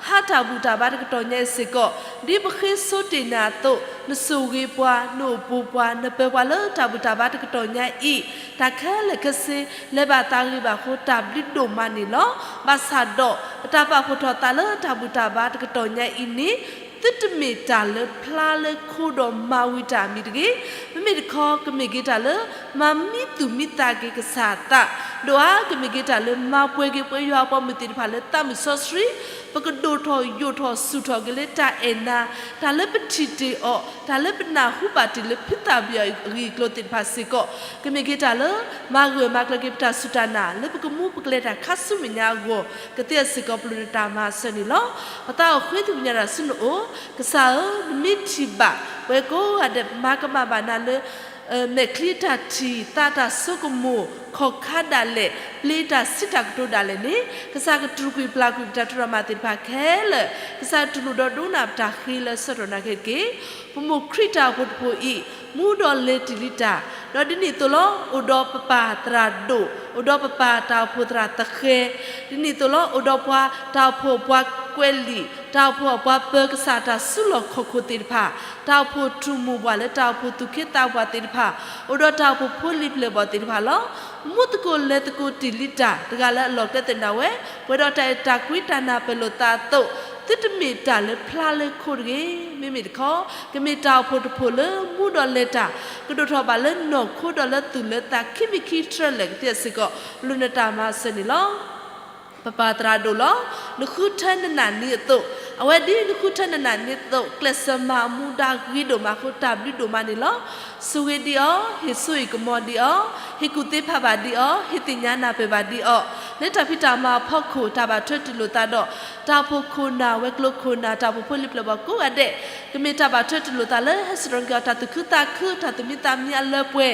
ဟးတၢ်ဘူၣ်တၢ်ဘါတကတီၢ်ညါအံၤစ့ၢ်ကီး, ဒ်ပဃ့ဆိတ့ၢ်နၤအသိး, နဆိၣ်ဂ့ၤပှၤ, နအိၣ်ပူၤပှၤ, နပၢၤပှၤလၢတၢ်ဘူၣ်တၢ်ဘါတကတီၢ်ညါအံၤ, တၢ်ခဲလၢာ်ခဲဆ့ လဲၤဘၣ်သးဂ့ၤဘၣ်အဃိ တၢ်ဘျုးဒိၣ်မးန့ၣ်လီၤ. ဘၣ်ဆၣ်ဒီး ပတၢ်ပာ်ဖှိၣ်ထီၣ်သးလၢတၢ်ဘူၣ်တၢ်ဘါတကတီၢ်ညါအံၤန့ၣ် သုတမ့ၢ်တၢ်လၢဖျါလၢခိဒီးမၤဝံၤတၢ်အမံၤတဂ့ၤ. မ့မ့ၢ်တခီ ကမ့ၢ်က့ၤတၢ်လၢ မၤမံသူၣ်မံသးက့ၤကစၢ်အသး, ဒိၣ်အါကမ့ၢ်က့ၤတၢ်လၢမၤပှဲၤက့ၤပှၤယွၤအပှၤမုၣ်သ့ၣ်တဖၣ်လၢသးမုာ်စီဆှံ, ပကဒိၣ်ထီၣ်ယိာ်ထီၣ်ဆူၣ်ထီၣ်က့ၤလၢတၢ်အဲၣ်နၤ, တၢ်လၢပထံၣ်တ့ၢ်အီၤ, တၢ်လၢပနၢ်ဟူဘၣ်တ့ၢ်လၢဖုသၣ်ဘံၣ်အဂ့ၢ်အကျိၤသ့ၣ်တဖၣ်စ့ၢ်ကီး, ကမ့ၢ်က့ၤတၢ်လၢ မၤဂၢၢ်မၤကျၢၤက့ၤပတၢ်စူၢ်တၢ်နာ် လၢပကမူပကလဲၤတၢ်ခါဆူမဲာ်ညါအဂီၢ် ကသ့စ့ၢ်ကီး ပလိၣ်နတၢ်မၤစၢၤန့ၣ်လီၤ. ပသးအိၣ်ဃ့ထုကညးတၢ်ဆူနအိၣ်, ကစၢ်ဧၢ, နမ့ၢ်ထံၣ်ဘၣ် ပှၤကိးဂၤဒဲးမၤကမၣ်ဘၣ်နၤလၢ မဲာ်ချံတၢ်ထံၣ်, သးတၢ်ဆိကမိၣ်, ခီၣ်ခါဒၣ်လဲာ်, ပျ့ၤတၢ်စံးတၢ်ကတိၤဒၣ်လဲာ်န့ၣ်, ကစၢ်ကတြူာ်ကွံာ်ပျၢ်ကွံာ်ပတၢ်တိၢ်တၢ်မၤသ့ၣ်တဖၣ်ခဲလၢာ်, ကစၢ်ကတူၢ်လိာ်ဒီးဒိကနၣ်ပတၢ်ဃ့လၢဆၢကတီၢ်နၢ်က့တက့ၢ်. ပမိၢ်ခရံာ်တၢ်အိၣ်ဖှိၣ်တဖှိၣ်အံၤ မူဒီးလဲၤတ့ၢ်လံတၢ်, ဒီးဒ်န့ၣ်အသိးလီၤ. အိၣ်ဒီးပပၢ်သရၣ်ဒိၣ်, အိၣ်ဒီးပပၢ်တၢ်အိၣ်ဖှိၣ်သရၣ်သဃဲၤ, ဒ်န့ၣ်အသိးလီၤ. အိၣ်ဒီးပှၤတၢ်အိၣ်ဖှိၣ်ပှၤကွဲးလံာ်, တၢ်အိၣ်ဖှိၣ်အပှၤပၢၤကစၢ်တၢ်စုလီၢ်ခီၣ်ခိၣ်သ့ၣ်တဖၣ်, တၢ်အိၣ်ဖှိၣ်ထူၣ်မိၢ်ပှၢ်လၢတၢ်အိၣ်ဖှိၣ်သူၣ်က့သးပှၢ်သ့ၣ်တဖၣ်, အိၣ်ဒီးတၢ်အိၣ်ဖှိၣ်ဖိလံၤပျဲၢ်ဘီၣ်သ့ၣ်တဖၣ်လီၤ. မူသကိးလဲၤသကိးတ့ၢ်လံတၢ် တဂၤလၢအလီၢ်ကျဲသနၢ်ဝဲ, ပှဲၤဒီးတၢ်အဲၣ်တၢ်ကွံတၢ်နၢ်ပၢၢ်လိာ်သးအသိး, သုတမ့ၢ်တၢ်လၢဖျါလၢခိတဂ့ၤ. မ့မ့ၢ်တခီ ကမ့ၢ်တၢ်အိၣ်ဖှိၣ်တဖှိၣ်လၢမူဒီးလဲၤတၢ်, ကဒိၣ်ထီၣ်ဘၣ်လၢနီၢ်ခိဒီးလၢသူၣ်လၢသးခံမံၤခံထြၢလၢာ်ကသ့စ့ၢ်ကီး ပလိၣ်နတၢ်မၤစၢၤန့ၣ်လီၤ. ပပၢ်သရၣ်ဒိၣ်လီၤ. နဃုထၢနနာ်န့ၢ်အသိး, အဝဲဒ်နဃုထၢနနာ်န့ၢ်အသိး ကျဲးစၢးမၤအမူဒါဂ့ၤဒိၣ်မးအဃိ တၢ်ဘျုးဒိၣ်မးန့ၣ်လီၤ. ဆိၣ်ဂ့ၤဒံးအီၤ, ဟ့ၣ်စိဟ့ၣ်ကမီၤဒံးအီၤ, ဟ့ၣ်ကူၣ်သ့ဖးဘၣ်ဒံးအီၤ, ဟ့ၣ်သ့ၣ်ညါနၢ်ပၢၢ်ဘၣ်ဒံးအီၤ, လၢတၢ်ဖံးတၢ်မၤအဖီခိၣ် တၢ်ဘၣ်ထွဲတူၢ်လိာ်သးဒီး တၢ်အိၣ်ဖှိၣ်ခိၣ်နၢ် ဝဲၤကျိၤခိၣ်နၢ် တၢ်အိၣ်ဖှိၣ်ဖိလံၤပျဲၢ်ဘီၣ်ကိးဂၤဒဲး, ကမ့ၢ်တၢ်ဘၣ်ထွဲတူၢ်လိာ်သးလၢဟဲစံးထီၣ်က့ၤအီၤ တၢ်သူၣ်ခုသးခု တၢ်သူၣ်မံသးမံအလၢပှဲ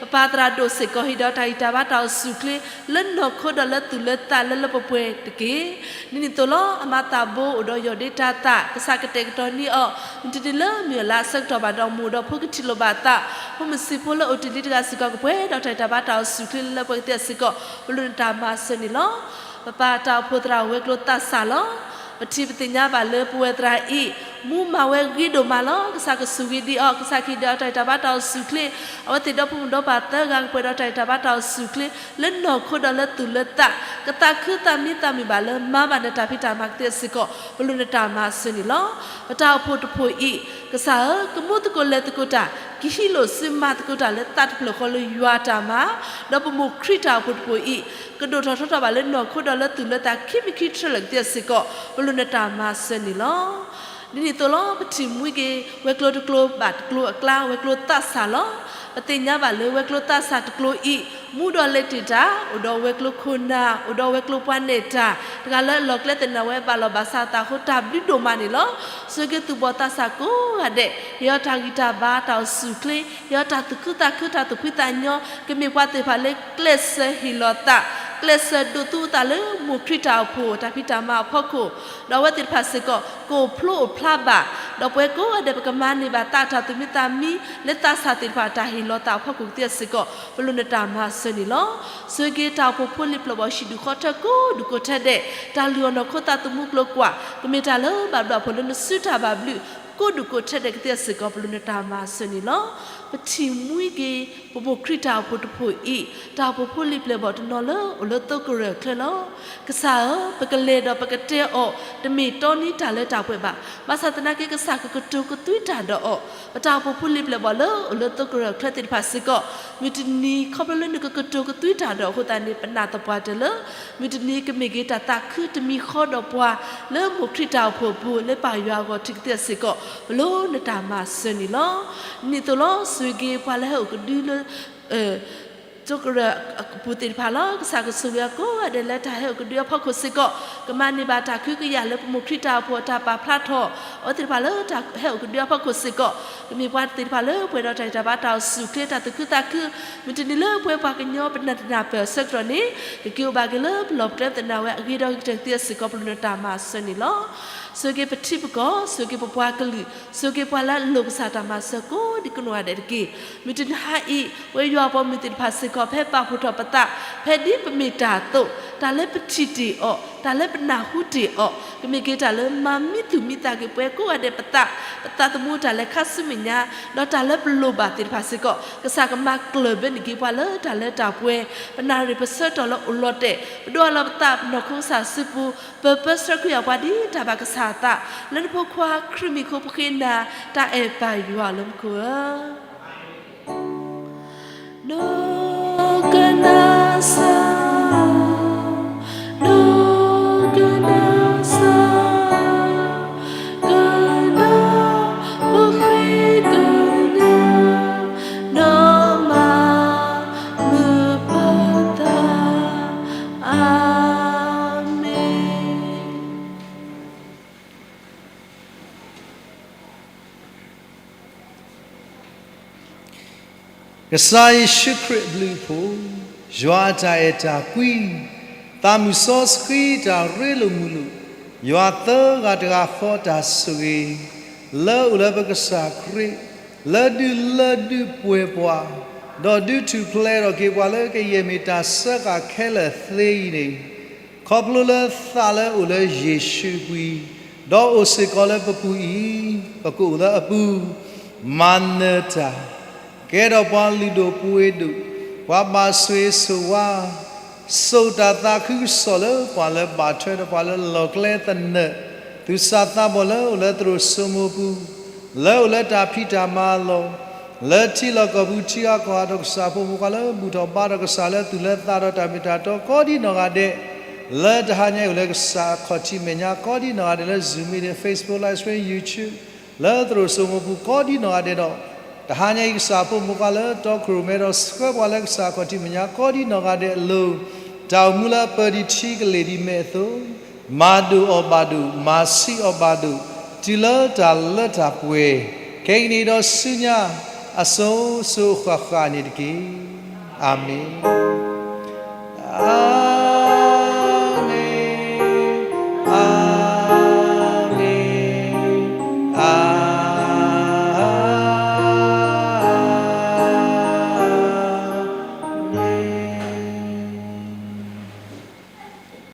ၤ, ပပၢ်သရၣ်ဒိၣ်စ့ၢ်ကီး ဟ့ၣ်ဒီးတၢ်ဂံၢ်တၢ်ဘါတၢ်အိၣ်ဆူၣ်အိၣ်ချ့ လၢနီၢ်ခိဒီးလၢသူၣ်လၢသးလၢလၢပှဲၤပှဲၤတက့ၢ်. ဒ်န့ၣ်အသိးလီၤ. အမါသးဘိအိၣ်ဒီးယီၢ်ဒ့တၢ်သၣ်, ကစၢ်ကတဲာ်ကတီၤန့ၢ်အီၤ, မုၢ်တနံၤလၢမုၢ်အလါအဆၢကတီၢ်ဘၣ်ဒီး မိၢ်ဒီးဖိကထံၣ်လိာ်ဘၣ်အသး, ဖိမုၣ်ဆံးဖိလၢအိၣ်တ့ၢ်လံတဂၤစ့ၢ်ကီး ကပှဲၤဒီးတၢ်ဂံၢ်တၢ်ဘါတၢ်အိၣ်ဆူၣ်အိၣ်ချ့လၢလၢပှဲၤပှဲၤကသ့စ့ၢ်ကီး ပလိၣ်နတၢ်မၤစၢၤန့ၣ်လီၤ. ပပၢ်တၢ်အိၣ်ဖှိၣ်သရၣ်ဝဲၤကျိၤသးစၢ်လီၤ. ပထံၣ်ပသ့ၣ်ညါဘၣ်လၢပဝဲသရၣ်အံၤ မူမၤဝဲဂ့ၤဒိၣ်မးလီၤ. ကစၢ်ကဆိၣ်ဂ့ၤဒံးအီၤ, ကစၢ်ကဟ့ၣ်ဒံးအီၤတၢ်ဂံၢ်တၢ်ဘါတၢ်အိၣ်ဆူၣ်အိၣ်ချ့, အဝဲသ့ၣ်ဒီဖိမိၢ်ဒီပၢ်သၢဂၤကပှဲၤဒီးတၢ်ဂံၢ်တၢ်ဘါတၢ်အိၣ်ဆူၣ်အိၣ်ချ့ လၢနီၢ်ခိဒီးလၢသူၣ်လၢသး, ကသးခုသးမံသးမုာ်ဘၣ်လၢမၤဘၣ်နတၢ်ဖံးတၢ်မၤကသ့စ့ၢ်ကီး ပလိၣ်နတၢ်မၤစၢၤန့ၣ်လီၤ. ပတၢ်အိၣ်ဖှိၣ်တဖှိၣ်အံၤ, ကစၢ်ဧၢ, ကမူသကိးလဲၤသကိးတၢ်, ကဟံးလိာ်စုမၤသကိးတၢ်လၢသးတဖျၢၣ်ဃီလၢယွၤတၢ်မၤ, ဒီးပမိၢ်ခရံာ်တၢ်အိၣ်ဖှိၣ်တဖှိၣ်အံၤ, ကဒိၣ်ထီၣ်ထီထီၣ်ဘၣ်လၢနီၢ်ခိဒီးလၢသူၣ်လၢသးခံမံၤခံဆၢလၢာ်ကသ့စ့ၢ်ကီး ပလိၣ်နတၢ်မၤစၢၤန့ၣ်လီၤ. ဒ်န့ၣ်အသိးလီၤ, ပထံၣ်မှံက့ၤ ဝဲၤကျိၤတကျိၤဘၣ်တကျိၤအကျါ ဝဲၤကျိၤသးစၢ်လီၤ. ပသ့ၣ်ညါဘၣ်လၢဝဲၤကျိၤသးစၢ်တကျိၤအံၤ မူဒီးလဲၤတ့ၢ်တၢ်, အိၣ်ဒီးဝဲၤကျိၤခိၣ်နၢ်, အိၣ်ဒီးဝဲၤကျိၤပှၤနဲၣ်တၢ်, တဂၤလၢအလီၢ်ကျဲသနၢၣ်ဝဲဘၣ်လီၢ်ဘၣ်စးအသးအဃိ တၢ်ဘျုးဒိၣ်မးန့ၣ်လီၤ. ဆိၣ်ဂ့ၤက့ၤသူၣ်ဘီၣ်သးစၢ်ကိးဂၤဒဲး, ဟ့ၣ်အီၤတၢ်ဂံၢ်တၢ်ဘါတၢ်အိၣ်ဆူၣ်အိၣ်ချ့, ဟ့ၣ်အီၤတၢ်သူၣ်ခုသးခုတၢ်သူၣ်ဖှံသးညီ, ကမ့ၢ်ပှၤသ့ၣ်တဖၣ်လၢကျဲးစၢးဟ့ၣ်လီၤသး, ကျဲးစၢးဒိးသူအသးလၢမိၢ်ခရံာ်တၢ်အိၣ်ဖှိၣ်တၢ်ဖံးတၢ်မၤအဖီခိၣ်, ဒီးအဝဲသ့ၣ်တဖၣ်စ့ၢ်ကီး ကအိၣ်ဖျိအိၣ်ဖျါဘၣ်, ဒီးပဝဲကိးဂၤဒဲး ပကမၤန့ၢ်ဘၣ်သးတၢ်သူၣ်မံသးမံ လၢသးစၢ်သ့ၣ်တဖၣ်တၢ်ဟ့ၣ်လီၤသးအဖီခိၣ်ကသ့စ့ၢ်ကီး ပလိၣ်နတၢ်မၤစၢၤန့ၣ်လီၤ. ဆိၣ်ဂ့ၤက့ၤတၢ်အိၣ်ဖှိၣ်ဖိလံၤပျၢၢ်ဘီၣ်ဟံၣ်ဒူၣ်ဃီထၢကိးဒူၣ်ကိးထဲဒဲး, တၢ်လုၢ်အီၣ်နီၢ်ခိသးသမူကျိၤကွာ်, ကမ့ၢ်တၢ်လၢဘၣ်ဘျုးအဖှိၣ်လၢနစုတၢ်ဘၣ်ဘျုး ကိးဒူၣ်ကိးထဲဒဲးကသ့စ့ၢ်ကီး ပလိၣ်နတၢ်မၤစၢၤန့ၣ်လီၤ. ပထံၣ်မှံက့ၤ ပမိၢ်ခရံာ်တၢ်အိၣ်ဖှိၣ်တဖှိၣ်အံၤ, တၢ်အိၣ်ဖှိၣ်ဖိလံၤပျၢၢ်ဘီၣ်တနီၤလၢအိၣ်လၢသိကရၢၢ်ချၢလီၤ. ကစၢ်ဧၢ, ပကလဲၤဒီးပကတဲအီၤ, တမ့ၢ်တီနံၤတၢ်လၢတၢ်ပှဲၤဘၣ်. ဘၣ်ဆၣ်သနာ်က့ ကစၢ်ကကတိၤကသွံတၢ်ဒီးအီၤ, ပတၢ်အိၣ်ဖှိၣ်ဖိလံၤပျၢၢ်ဘီၣ်လၢအိၣ်လၢသိကရၢၢ်ချၢသ့ၣ်တဖၣ်စ့ၢ်ကီး, မုၢ်တနံၤခီဖျိလၢနကကတိၤကသွံတၢ်ဒီးအဃိသတးန့ၣ် ပနာ်သပှၢ်တၢၢ်လၢ မုၢ်တနံၤကမ့ၢ်က့ၤတၢ်သးခုတမံၤဃီဒီးပှၤ လၢမိၢ်ခရံာ်တၢ်အိၣ်ဖှိၣ်အပူၤ လၢပၢ်ယွၤအဂီၢ်ထံးကသ့စ့ၢ်ကီး ပလိၣ်နတၢ်မၤစၢၤန့ၣ်လီၤ. ဒ်န့ၣ်အသိးလီၤ, ဆိၣ်ဂ့ၤက့ၤပှၤလၢဟဲအိၣ်ကဒုလၢ သိကရၢၢ်အပူၤသ့ၣ်တဖၣ်လီၤ. ကစၢ်ကဆိၣ်ဂ့ၤအကိးဂၤဒဲးလၢတၢ်ဟဲအိၣ်ကဒုအဖီခိၣ်စ့ၢ်ကီး, ကမၤန့ၢ်ဘၣ်တၢ်ကဟုကယာ်လၢပမိၢ်ခရံာ်တၢ်အိၣ်ဖှိၣ်အတၢ်ပာ်ဖျါထီၣ်, အဝဲသ့ၣ်တဖၣ်လၢတၢ်ဟဲအိၣ်ကဒုအဖီခိၣ်စ့ၢ်ကီး, ကမ့ၢ်ပှၤသ့ၣ်တဖၣ်လၢပှဲၤဒီးတၢ်ဂံၢ်တၢ်ဘါတၢ်အိၣ်ဆူၣ်အိၣ်ချ့တၢ်သူၣ်ခုသးခု, မုၢ်တနံၤလၢပဝဲပှၤကညီပနၢ်တၢ်နၢ်ပၢၢ်အဆၢကတီၢ်န့ၣ်, ကက့ၤအိၣ်ဘၣ်က့ၤလၢပလီၢ်ပကျဲသနၢၣ်ဝဲအဂ့ၤဒီးကတၢၢ်ကသ့စ့ၢ်ကီး ပလိၣ်နတၢ်မၤစၢၤန့ၣ်လီၤ. ဆိၣ်ဂ့ၤပထံပကီၢ်, ဆိၣ်ဂ့ၤပပှၤကလုာ်, ဆိၣ်ဂ့ၤပှၤလၢအလိၣ်ကစၢ်တၢ်မၤစၢၤကိးဒံကိးနီၢ်ဂၤဒဲးတက့ၢ်. မုၢ်တနံၤအံၤ, ပဝဲယွၤအပှၤမုၢ်သ့ၣ်တဖၣ်စ့ၢ်ကီး ဖဲပာ်ဖှိၣ်ထီၣ်ပသး, ဖဲဒ်ပမ့ၢ်တၢ်အသိး, တၢ်လၢပထံၣ်တ့ၢ်အီၤ, တၢ်လၢပနၢ်ဟူတ့ၢ်အီၤ, ကမ့ၢ်က့ၤတၢ်လၢမၤမံသူၣ်မံသးက့ၤပဝဲကိးဂၤဒဲးပသး, ပသးသမူတၢ်လဲၤခါဆူမဲာ်ညါ, ဒီးတၢ်လၢပလိၣ်ဘၣ်သ့ၣ်တဖၣ်စ့ၢ်ကီး, ကစၢ်ကမၤကျၢၢ်ဘၢန့ၢ်က့ၤပှၤလၢတၢ်လၢတၢ်ပှဲၤ, ပနၣ်ရံၣ်ပဆၢထီၣ်လၢအိၣ်လီၤတဲာ်, ပဒိးအလီၤပသး ပနီၢ်ခိကစၢ်စုပူၤ, ပၢၢ်ပၢဆှၢခရံာ်အပှၤဒ်တၢ်ဘၣ်ကစၢ်အသး, လၢနဖိခွါခရံာ်မံၤအဃိပဃ့နၤ, တၢ်အဲၣ်ပၢ်ယွၤလၢမူခိၣ်ဧၢ. ဒိကနၣ်စၢ်, ဒိကနၣ်စၢ်, ကနၣ်ပဃ့ကညး, ဒီးမၤမုာ်ပသး, အၤမ့ၣ်. ကစၢ်ယ့ၣ်ၡူးခရံာ်အဘျုးအဖှိၣ်, ယွၤအတၢ်အဲၣ်တၢ်ကွံ, သးမုၢ်စီဆှံတၢ်ရ့လိာ်မုာ်လိာ်, ယွၤသၢဂၤတဂၤဃီတၢ်ဆိၣ်ဂ့ၤ, လၢအိၣ်လၢပကစၢ်ခရံာ်, လၢဒုးလၢဒုးပှဲၤပှၤ, ဒီးဒုးထူၣ်ဖျဲးထီၣ်က့ၤပှၤလၢကယဲၢ်မ့ၢ်တၢ်စၢဃာ်ခဲလၢာ်သ့အံၤန့ၣ်, ခီဖျိလၢသးလၢအအိၣ်လၢယ့ၣ်ၡူးအပူၤ, ဒီးအိၣ်စ့ၢ်ကီးလၢပပူၤအံၤ, ပကအိၣ်လၢအပူၤ, မၤနၢၤတၢ်, ကဲထီၣ်ပှၤလုၢ်ဒိၣ်ပှ့ၤဒိၣ်, ပှၤဘၣ်ဆိၣ်ဂ့ၤဆိၣ်ဝါ, စိာ်တၢ်သးခုကစီၣ်လၢပှၤလၢဘၣ်ထွဲဒီးပှၤလၢလီၢ်ကျဲသနၢၣ်, သူၣ်စၢ်သးဘီၣ်လၢအိၣ်လၢသရိာ်စိမိၤပူၤ, လၢအိၣ်လၢတၢ်ဖံးတၢ်မၤအလီၢ်, လၢထံလီၢ်ကီၢ်ပူၤထံဂၤကီၢ်ဂၤဒီးကစၢ်ဖိမုၣ်ခွါလၢဘူၣ်ထီၣ်ဘါထီၣ်ကစၢ်လၢသူၣ်လၢသးဒီးတၢ်မ့ၢ်တၢ်တီကိးဒ်နီၢ်ဂၤဒဲး, လၢတဟါညါအံၤအိၣ်လၢကစၢ်အခီၣ်ထံးမဲာ်ညါကိးဒ်နီၢ်ဂၤဒဲးလၢ Zoom meeting, Facebook live stream, YouTube, လၢသရိာ်စိမိၤပူၤကိးဒ်နီၢ်ဂၤဒဲးဒီး, တဟါညါအံၤကစၢ်ဖိမုၣ်ခွါလၢတီခိၣ်ရိၣ်မဲဒီးဆှၢပှၤလၢကစၢ်အခီၣ်ထံးမဲာ်ညါကိးဒ်နီၢ်ဂၤဒဲးအလိၤ, တၢ်အိၣ်မူလၢအပၢဒံးထံကလ့ၢ်ဒံးမဲာ်အသိး, မၤဒိၣ်အီၤဘၣ်ဒိၣ်, မၤဆံးအီၤဘၣ်ဒိၣ်, တုၤလၢတၢ်လၢတၢ်ပှဲၤ, ခဲကနံၣ်အံၤဒီးဆူညါ, အစိၤစိၤအဃၣ်ဃၣ်န့ၣ်တက့ၢ်. အၤမ့ၣ်.